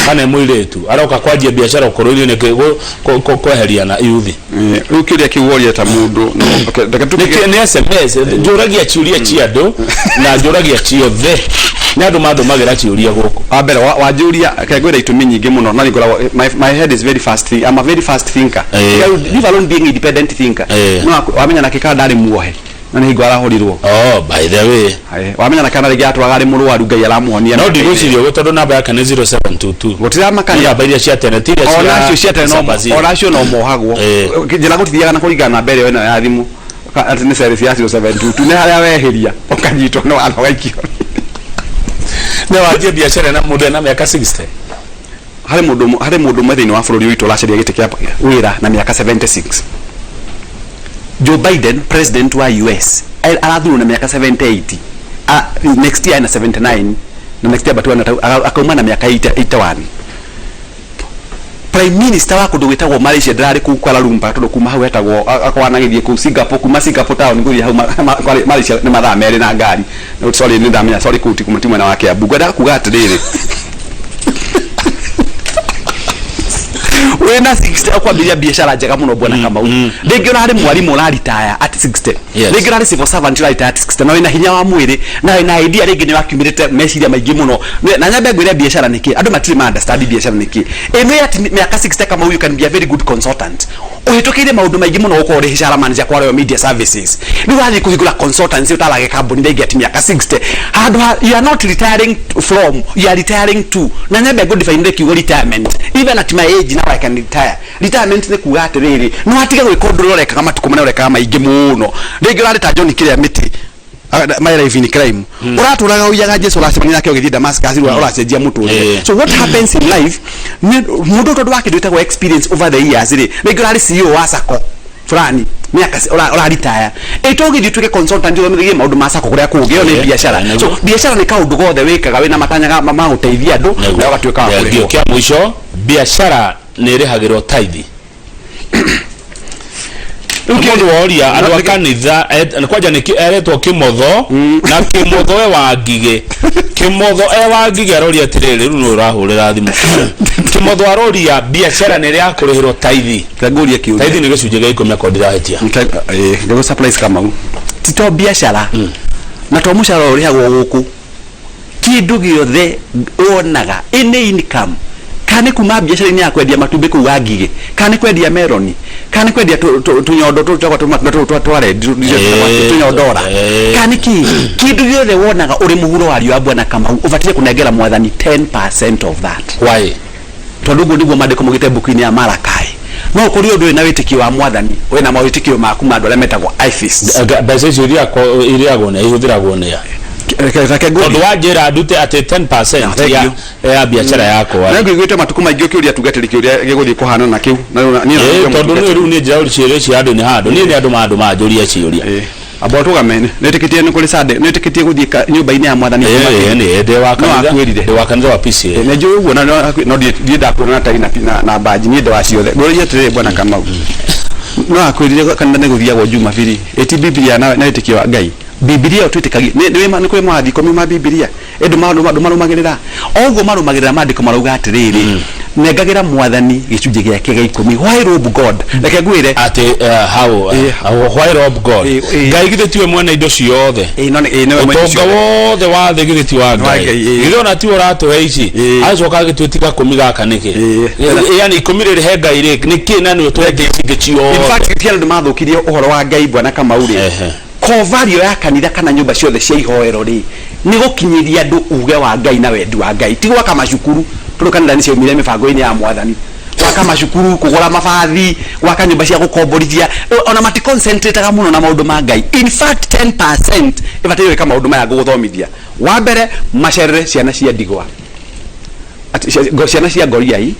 Kana mũirĩtu aroka kwanjia biacara ũkũrũ-inĩ nĩkĩ kweheria na yuthi? Rĩu kĩũria kĩu woria ta mũndũ, no, okay, reke tũkĩge- Nĩ SMS, njũragia ciũria cia andũ na njũragia ciothe. Nĩ andũ mandũmagĩra ciũria gũkũ. Wa mbere, wanjũria, reke ngwĩre itũmi nyingĩ mũno, na nĩngoragwo, my head is very fast, I'm a very fast thinker. Leave alone being independent thinker. No, wamenya nake kana ndarĩ muohe, na nĩ hingo arahorirwo. Oh, by the way. Wamenya nake kana rĩngĩ atũraga arĩ mũrwaru, Ngai aramũhonia. No ndigwĩciria ũguo tondũ namba yake nĩ 0722. Gũtiramakania. Nĩ namba iria cia tene, ti iria cia Onacio cia tene no saba zero. onacio no mohagwo. Njĩra gũtithiaga na kũringana na mbere ĩno ya thimũ. Atĩ nĩ service ya 0722, nĩ harĩa wehĩria ũkanyitwo nĩ watho ũgaikio. Nĩ wanjie biacara na mũndũ ena mĩaka 60. Harĩ mũndũ harĩ mũndũ ũmwe thĩinĩ wa bũrũri witũ ũracaria gĩtĩ kĩa wĩra na mĩaka 76. Joe Biden, president wa US, arathurwo na mĩaka 78. Next year ena 79 na next year batu akauma na mĩaka 81. Prime Minister wa kũndũ gwĩtagwo Malaysia ndararĩ kũu Kuala Lumpur tondũ kuma hau hetagwo akorwo anagĩthiĩ kũu Singapore, kuma Singapore town gũthiĩ hau Malaysia nĩ mathaa merĩ na ngari. No, sorry, nĩ ndamenya, sorry, kũu ti kuma ti mwena wa Kiambu. Ngwendaga kuga atĩrĩrĩ, wĩna 60 ũkwambĩrĩria biacara njega mũno bwana Kamau. Rĩngĩ ona harĩ mwarimũ ũraritaya at 60. Rĩngĩ ũrarĩ civil servant ũraritaya at 60 na wĩna hinya wa mwĩrĩ na wĩna idea rĩngĩ nĩ wakiumĩrĩte meciria maingĩ mũno. Na nyambe ngwĩre biacara nĩkĩ? Andũ matirĩ ma understand biacara nĩkĩ. Ĩno at mĩaka 60 Kamau, you can be a very good consultant. Ũhĩtũkĩire maũndũ maingĩ mũno gũkorwo ũrĩ HR manager kwa Royal Media Services. Rĩu wathiĩ kũhingũra consultancy ũtarage kambuni rĩngĩ at mĩaka 60. Handũ ha, you are not retiring from, you are retiring to. Na nyambe ngũ define kiugo retirement. Even at my age now I can retire. Retirement nĩ kuga atĩrĩrĩ, nĩ watige gwĩka ũndũ ũrĩa ũrekaga matukũ marĩa ũrekaga maingĩ mũno. Rĩngĩ ũrarĩ ta John kĩrĩa mĩtĩ. My life in crime. Ũratũraga ũiyaga Jesu ũracemania nake ũgĩthiĩ Damascus, ũracenjia mũtũrĩre. So what happens in life, mũndũ tondũ wa kĩndũ gĩtagwo experience over the years rĩ, rĩngĩ ũrarĩ CEO wa sacco fulani mĩaka ũraritaya, ĩto ũgĩthiĩ ũtuĩke consultant ũthomithagie maũndũ ma sacco kũrĩa kũngĩ, ĩyo nĩ biacara. So biacara nĩ kaũndũ gothe wĩkaga wĩna matanya ma gũteithia andũ na ũgatuĩka wa Thengiũ. kũrĩhwo. Kĩa mũico Biacara nĩ ĩrĩhagĩrwo tithe. Mũndũ woria andũ a kanitha kwanja nĩ eretwo Kĩmotho na Kĩmotho e wa Ngigĩ. Kĩmotho e wa Ngigĩ aroria atĩrĩrĩ, rĩu nĩ ũrahũrĩra thimũ. Kĩmotho aroria biacara nĩ ĩrĩ ya kũrĩhĩrwo tithe. Reke ngũrie kĩũria. Tithe nĩ gĩcunjĩ gĩa ikũmi akorwo ndirahĩtia. Ngĩgũ surprise Kamau. Ti to biacara na to mũcara ũrĩhagwo gũkũ. Kĩndũ gĩothe wonaga any income kana nĩ kuma biacara-inĩ ya kwendia matumbĩ kũu Wangigĩ, kana nĩ kwendia meroni, kana nĩ kwendia tũnyondo tũtũ twĩtagwo tũmatunda tũtũ twa red tũnyondora, kana nĩ kĩ, kĩndũ gĩothe wonaga ũrĩ mũhuro wa riũa Bwana Kamau ũbataire kũnengera Mwathani 10% of that. Why? Tondũ ũguo nĩguo maandĩko maugĩte mbuku-inĩ ya Malakai. No ũkũrie ũndũ wĩna wĩtĩkio wa Mwathani, wĩna mawĩtĩkio maku ma andũ arĩa metagwo atheists. Mbeca icio irĩagwo nĩa, ihũthĩragwo nĩa? Reke ngũrie. Tondũ wanjĩra ndute atĩ 10% No, thank you. ya biacara yakwa. Na ngũiguĩte matukũ maingĩ ũkĩũria tungatĩri kĩũria gĩgũthiĩ kũhana na kĩu. Na rĩu niĩ Ĩĩ, tondũ niĩ rĩu niĩ njĩra ciũria cia andũ nĩ handũ. Niĩ nĩ andũ andũ manjũria ciũria. Ĩĩ. Amba ũtũgame, nĩwĩtĩkĩtie nĩ kũrĩ Sunday, nĩwĩtĩkĩtie gũthiĩ nyũmba-inĩ ya Mwathani Ĩĩ, Jumapili? ĩĩ, ndĩ wa No kanitha, akwĩrire. ndĩ wa kanitha wa PCA. Ĩĩ, nĩnjũĩ ũguo na no ndirĩ ndakuona na tai na mbanji, niĩ ndĩ wa ciothe. Ngũragia atĩrĩrĩ Bwana Kamau, no akwĩrire kanitha nĩ gũthiagwo Jumapili, ĩ ti Bibilia na wĩtĩkio wa Ngai? Bibilia ĩyo twĩtĩkagia, nĩ kũrĩ mawatho ikũmi ma Bibilia? Ĩ ndũmarũmagĩrĩra? O ũguo marũmagĩrĩra maandĩko marauga atĩrĩrĩ, nengagĩra Mwathani gĩcunjĩ gĩake gĩa ikũmi. Why rob God? Reke ngwĩre. Atĩ how why rob God? Ngai githĩ tiwe mwene indo ciothe? Ĩĩ, no nĩ, ĩĩ, nĩwe mwene Ũtonga ciothe. wothe wa thĩ githĩ ti wa Wa Ngai? Ngai, ĩĩ. Githĩ ona tiwe ũratũhe ici? Ĩĩ. Acoka agĩtwĩtia gakũmi gaka nĩkĩ? Ĩĩ. Yani ikũmi rĩrĩ he Ngai rĩ, nĩkĩ na nĩwe ũtũhete ici ingĩ In ciothe? fact, ti andũ mathũkirie ũhoro wa Ngai Bwana Kamau rĩ. Ehe. Core value ya kanitha kana nyũmba ciothe cia ihoero rĩ, nĩ gũkinyĩria andũ uge wa Ngai na wendi wa Ngai, ti gwaka macukuru, tondũ kanitha nĩ ciaumire mĩbango-inĩ ya Mwathani. Gwaka macukuru, kũgũra mabathi, gwaka nyũmba cia gũkomborithia, ona mati concentrate-aga mũno na maũndũ ma Ngai. In fact 10% ĩbataire gwĩka maũndũ maya ngũgũthomithia. Wa mbere, macerere ciana cia ndigwa. Ciana cia ngoriai,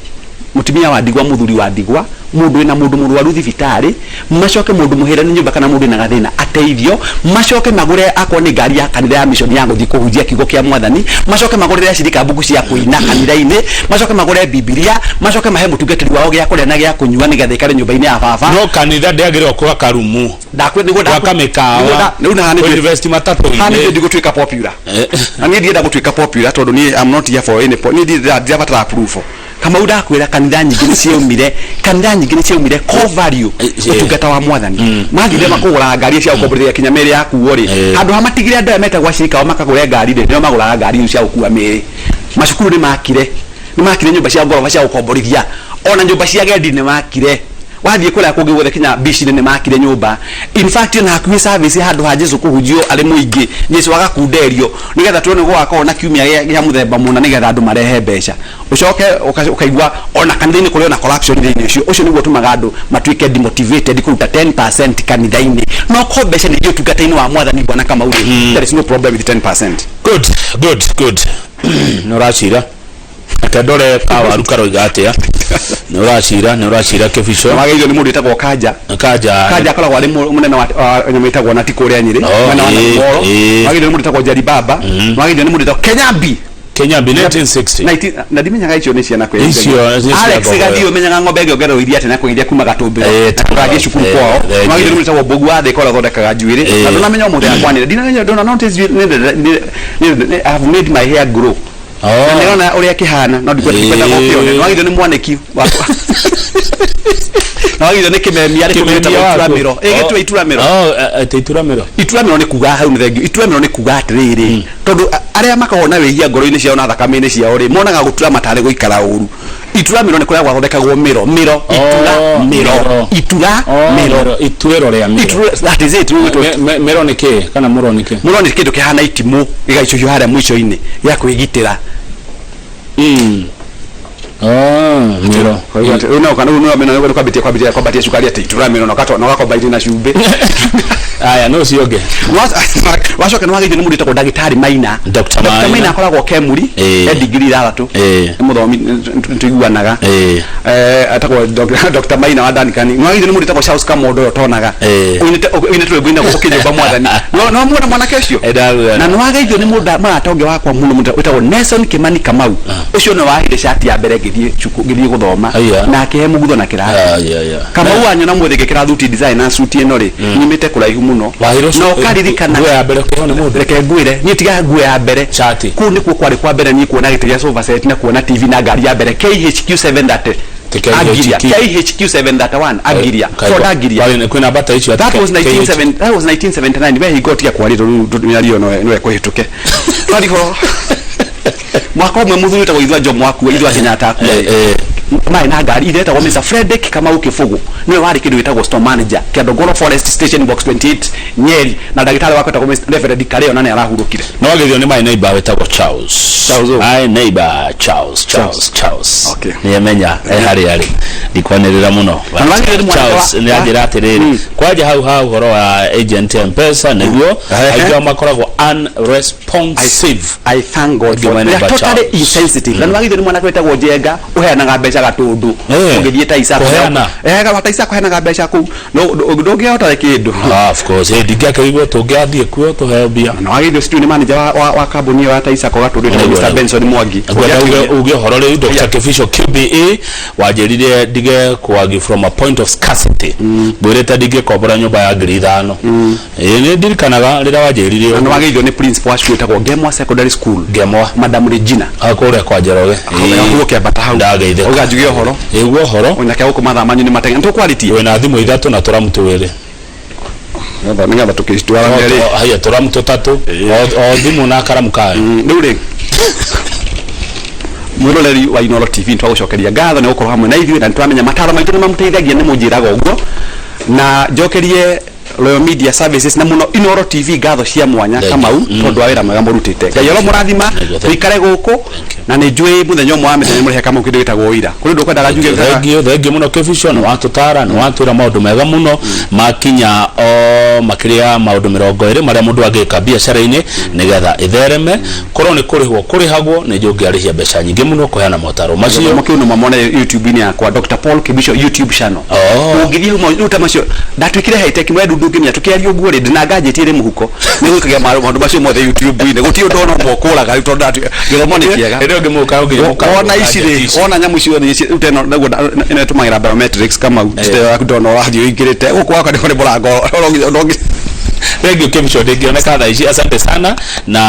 mũtumia wa ndigwa, mũthuri wa ndigwa, mũndũ wĩna mũndũ mũrwaru thibitarĩ, macoke mũndũ mũhĩre nĩ nyũmba kana mũndũ wĩna gathĩna ateithio, macoke magũre akorwo nĩ ngari ya kanitha ya mission ya gũthiĩ kũhunjia kiugo kĩa Mwathani, macoke magũrĩre acirika mbuku cia kũina kanitha-inĩ, macoke magũre Bibilia, macoke mahe mũtungatĩri wao gĩa kũrĩa na gĩa kũnyua nĩgetha aikare nyũmba-inĩ ya baba. No kanitha ndĩagĩrĩirwo gwaka rumu. Ndakwĩ nĩguo Gwaka mĩkawa. Rĩu na haha nĩ Kũ-invest matatũ-inĩ. Haha nĩ ndigũtuĩka popular. Na niĩ ndienda gũtuĩka popular tondũ niĩ I'm not here for any niĩ ndirabatara approval. Kamau ndakwĩra kanitha nyingĩ nĩ ciaumire, kanitha nyingĩ nĩ ciaumire core value ũtungata wa Mwathani. Mathire makũgũra ngari cia gũkomborithia kinya mĩĩrĩ yakuo rĩ, handũ ha matigire andũ aya metagwo acirika ao makagũre ngari rĩ, nĩo magũraga ngari icio cia gũkua mĩĩrĩ. Macukuru nĩ makire, nĩ makire nyũmba cia ngoroba cia gũkomborithia, ona nyũmba cia agendi nĩ makire. Wathiĩ kũrĩa kũngĩ guothe kinya beach-inĩ nĩ makire nyũmba. In fact ona hakuhĩ service handũ ha Jesu kũhunjio arĩ mũingĩ, Jesu agakunderio nĩgetha tuone gũgakorwo na kiumia gĩa mũthemba mũna nĩgetha andũ marehe mbeca. Ũcoke ũkaigua ona kanitha-inĩ kũrĩ ona corruption thĩinĩ ũcio. Ũcio nĩguo ũtũmaga andũ matuĩke demotivated kũruta 10% kanitha-inĩ. No ko mbeca nĩ ithiĩ ũtungata-inĩ wa Mwathani Bwana Kamau rĩ, there is no problem with 10%. Good, good, good. Nĩ ũracira. Reke ndore kawaru karoiga atĩa. Nĩ ũracira, nĩ ũracira kĩbico. Wagĩrĩirwo nĩ mũndũ wĩtagwo Kanja. Kanja. Kanja akoragwo arĩ mũnene wa nyamũ ĩtagwo nati kũrĩa Nyĩrĩ. Oh, Mwena wa Nakuru. ĩĩ. Wagĩrĩirwo nĩ mũndũ wĩtagwo Njeri Baba. Wagĩrĩirwo nĩ mũndũ wĩtagwo Kenyambi. Kenyambi 1960. Na ndimenyaga icio nĩ ciana kwĩ Icio nĩ cia Alex ngombo. Gathiĩ ũmenyaga ng'ombe ĩngĩongererwo iria atĩa na kũiria kuma Gatũmbĩro. Na tũgathiĩ cukuru kwao. Thengiũ. Wagĩrĩirwo nĩ mũndũ wĩtagwo Mbogu wa Thĩka ũrĩa ũthondekaga njuĩrĩ. Na ndũnamenya ũmũthĩ akwanĩre. Ndinamenya ndona notice njuĩrĩ I have made my hair grow. Oh. Na ndĩrona ũrĩa kĩhana no ndikwenda ndikwenda gũkĩone. Nĩ wagĩrĩirwo nĩ mwanĩki wakwa. Nĩ wagĩrĩirwo nĩ kĩmemia arĩ kũndũ gĩtagwo ituramĩro. Ĩ gĩtue ituramĩro. Oh, atĩ ituramĩro. Ituramĩro nĩ kuga hau nĩ thengiũ. Ituramĩro nĩ kuga atĩrĩrĩ, tondũ arĩa makoragwo na wĩhia ngoro-inĩ ciao na thakame-inĩ ciao rĩ, monaga gũturama tarĩ gũikara ũru. Ituramĩro nĩ kũrĩa gwathondekagwo mĩro, mĩro, itura, Oh, mĩro, mĩro. itura, Oh, mĩro. mĩro, ituĩro rĩa mĩro. Itura, that is it, rĩu gwĩtwo Mĩro nĩ kĩĩ kana mũro nĩ kĩĩ? Mũro nĩ kĩndũ kĩhana itimũ gĩgaicũhio harĩa mũico-inĩ gĩa kwĩgitĩra. Oh, mĩro. Rĩu no kana rĩu no mena nĩ kwambatia kwambatia kwambatia cukari atĩ itura mĩro na ũgatwa na ũgakombaini na cumbĩ. Aya, no ũcio ũngĩ. Wacoka nĩ wageithio nĩ mũndũ wĩtagwo ndagĩtarĩ Maina. Dr. Dr. Maina. Maina akoragwo Kemuri, e degree ithathatũ. Nĩ mũthomi nĩ tũiguanaga. Etagwo Dr. Maina wa Duncan. Nĩ wageithio nĩ mũndũ wĩtagwo Charles Kamondo ũrĩa ũtonaga. Ũinĩte ũinĩte rwĩmbo inagwo ũkĩnyũmba mwathani. No no muona mwanake ũcio? Ndamuona. Na nĩ wageithio nĩ mũndũ mũrata ũngĩ wakwa mũno mũndũ wĩtagwo Nelson Kimani Kamau. Ũcio nĩwe waheire cati ya mbere ngĩ Ngĩthiĩ ngĩthiĩ gũthoma. Aya. Na akĩhe mũgutho na kĩrathi. Aya. Kamau wanyona mwĩthĩ ngĩkĩra thuti design na suti ĩno rĩ, nyumĩte kũraihu mũno. Waheirwo Na ũkaririkana nguo ya mbere ũkĩheo nĩ mũndũ? Reke ngwĩre, niĩ tiga nguo ya mbere. Shati. Kũu nĩkuo kwarĩ kwa mbere niĩ kuona gĩtĩ gĩa sofa set na kuona TV na ngari ya mbere KHQ 730. Ti KHQ. Agiria KHQ 731 Agiria, Ford Agiria. Kwĩna mbata icio. That was 1970, that was 1979. We hingo tiga kwaria rĩu mĩario no no ĩkũhĩtũke. Twarigwo mwaka ũmwe mũthuri wĩtagwo Ithua Njomo akua, Ithua Kenyatta akua. Marĩ na ngari ithe etagwo Mr. Frederick Kamau Kĩbũgũ, nĩwe warĩ kĩndũ gĩtagwo store manager Kĩandongoro Forest Station, Box 28, Nyeri, na ndagĩtarĩ wakwa etagwo Mr. Reverend Kareo na nĩ arahurũkire. No wagethio nĩ my neighbor wĩtagwo Charles. Charles ũũ? My neighbor Charles, Charles, Charles. Okay. Nĩemenya e harĩa arĩ, ndikwanĩrĩra mũno. Na nĩwagĩrĩire nĩ mwanake Charles nĩ anjĩra atĩrĩrĩ, kwanja hau ha ũhoro wa agent M-Pesa nĩguo aingĩ ao makoragwo unresponsive. I thank God Thank you, for my they are neighbor totally Charles. insensitive. Na nĩwagĩrĩire nĩ mwanake wĩtagwo Njenga ũheanaga mbeca gatũndũ. Ũngĩthiĩ Taisa Kũheana? Taisa kũheanaga mbeca kũu. No ndũngĩhota kĩndũ. Ah, of course, eh, ndingĩakĩigua tũngĩathiĩ kuo tũheo mbia. Na wagĩrĩire citiũ nĩ manager wa kambuni ĩyo ya Taisa ko gatũndũ wĩtagwo Nĩguo, Mr. nĩguo. Benson Mwangi. Ngwenda uge ũhoro rĩu Dr. Kĩbico QBE wanjĩrire ndige kwagi from a point of scarcity, ngwĩrĩte ndingĩkombora nyũmba ya 5,000. Ĩĩ, nĩ ndirikanaga rĩrĩa wanjĩrire Na ũguo. nĩwagĩrĩirwo nĩ principal wa cukuru ĩtagwo Ngemwa Secondary School. Ngemwa. Madam Regina. Ah, kũrĩa kwa Njoroge. Ũguo kĩambata hau. Ndageithĩka. Ũga njuge ũhoro. Ĩguo ũhoro. Onake gũkũ mathaa manyu nĩ mateng'era. Nĩtũkwarĩtie. Wĩna thimũ ithatũ na tũramu twĩrĩ. Nĩgetha tũkĩcitwara rĩ. Haya, tũramu tũtatũ, o thimũ na karamu kayo. Rĩu rĩ, mwĩroreri wa Inooro TV, nĩtwagũcokeria ngatho nĩ gũkorwo hamwe na ithuĩ, na nĩtũramenya mataro maitũ nĩ mamũteithagia, nĩ mũnjĩraga ũguo, na njokerie Royal Media Services na mũno Inooro TV ngatho cia mwanya. Thank you. Kamau, tondũ wa wĩra mwega mũrutĩte. Ngai aromũrathima. Thank you, thank you. Tũikare gũkũ. Thank you. Na nĩ njũĩ mũthenya ũmwe wa mĩthenya mũrĩhe Kamau kĩndũ gĩtagwo ũira kũrĩ ũndũ ũkwendaga njuge. Thengio, thengio mũno Kĩbico, nĩ watũtara, nĩ watwĩra maũndũ mega mũno makinya o makĩria ya maũndũ 20 marĩa mũndũ angĩka biacara-inĩ nĩgetha ĩthereme. Korwo nĩ kũrĩhwo kũrĩhagwo, nĩ njũĩ ũngĩarĩhia mbeca nyingĩ mũno kũheana motaro macio. Gĩthomo kĩu no mamone YouTube-inĩ yakwa, Dr. Paul Kibicho YouTube channel. Ũngĩthiĩ hau rĩu ta macio ndatuĩkire high tech we ndũngĩmenya tũkĩaria ũguo rĩ, ndĩna gadget ĩrĩ mũhuko nĩ gwĩkagia maũndũ macio mothe YouTube-inĩ, gũtirĩ ũndũ ona ũmwe ũkũraga rĩu tondũ gĩthomo nĩ kĩega. Hĩndĩ ĩyo ngĩmũka ũngĩmũka. Wona ici rĩ, wona nyamũ icio rĩ, rĩu teno naguo ĩno ĩtũmagĩra biometrics, Kamau, yaku ndona ũrathiĩ ũingĩrĩte gũkũ wakwa nĩ kũrĩ mũrango ũrongire. Thank you Kĩbico, ndĩngĩoneka thaa ici. Asante sana na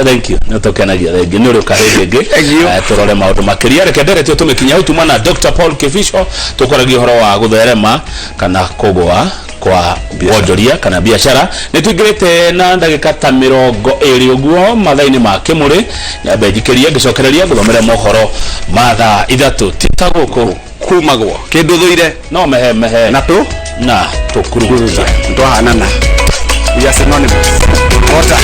thank you, nĩ tũkenagia. Thank you, nĩ ũrĩũka hĩndĩ ĩngĩ. Thank you. Tũrore maũndũ makĩria. Reke nderetio tũmĩkinya hau. Tuma na Dr. Paul Kĩbico tũkwaragia ũhoro wa gũtherema kana kũgũa kwa wonjoria kana biacara. Nĩ tũingĩrĩte na ndagĩka ta 20 ũguo mathaa-inĩ ma kĩmũrĩ. Nyambe njikĩrie, ngĩcokereria ngũthomere mohoro ma thaa 3. Ti ta gũkũ kumagwo kĩndũ thũire no mehe mehe na tũ na tũkurugutia. Twahanana, we are synonymous. Water.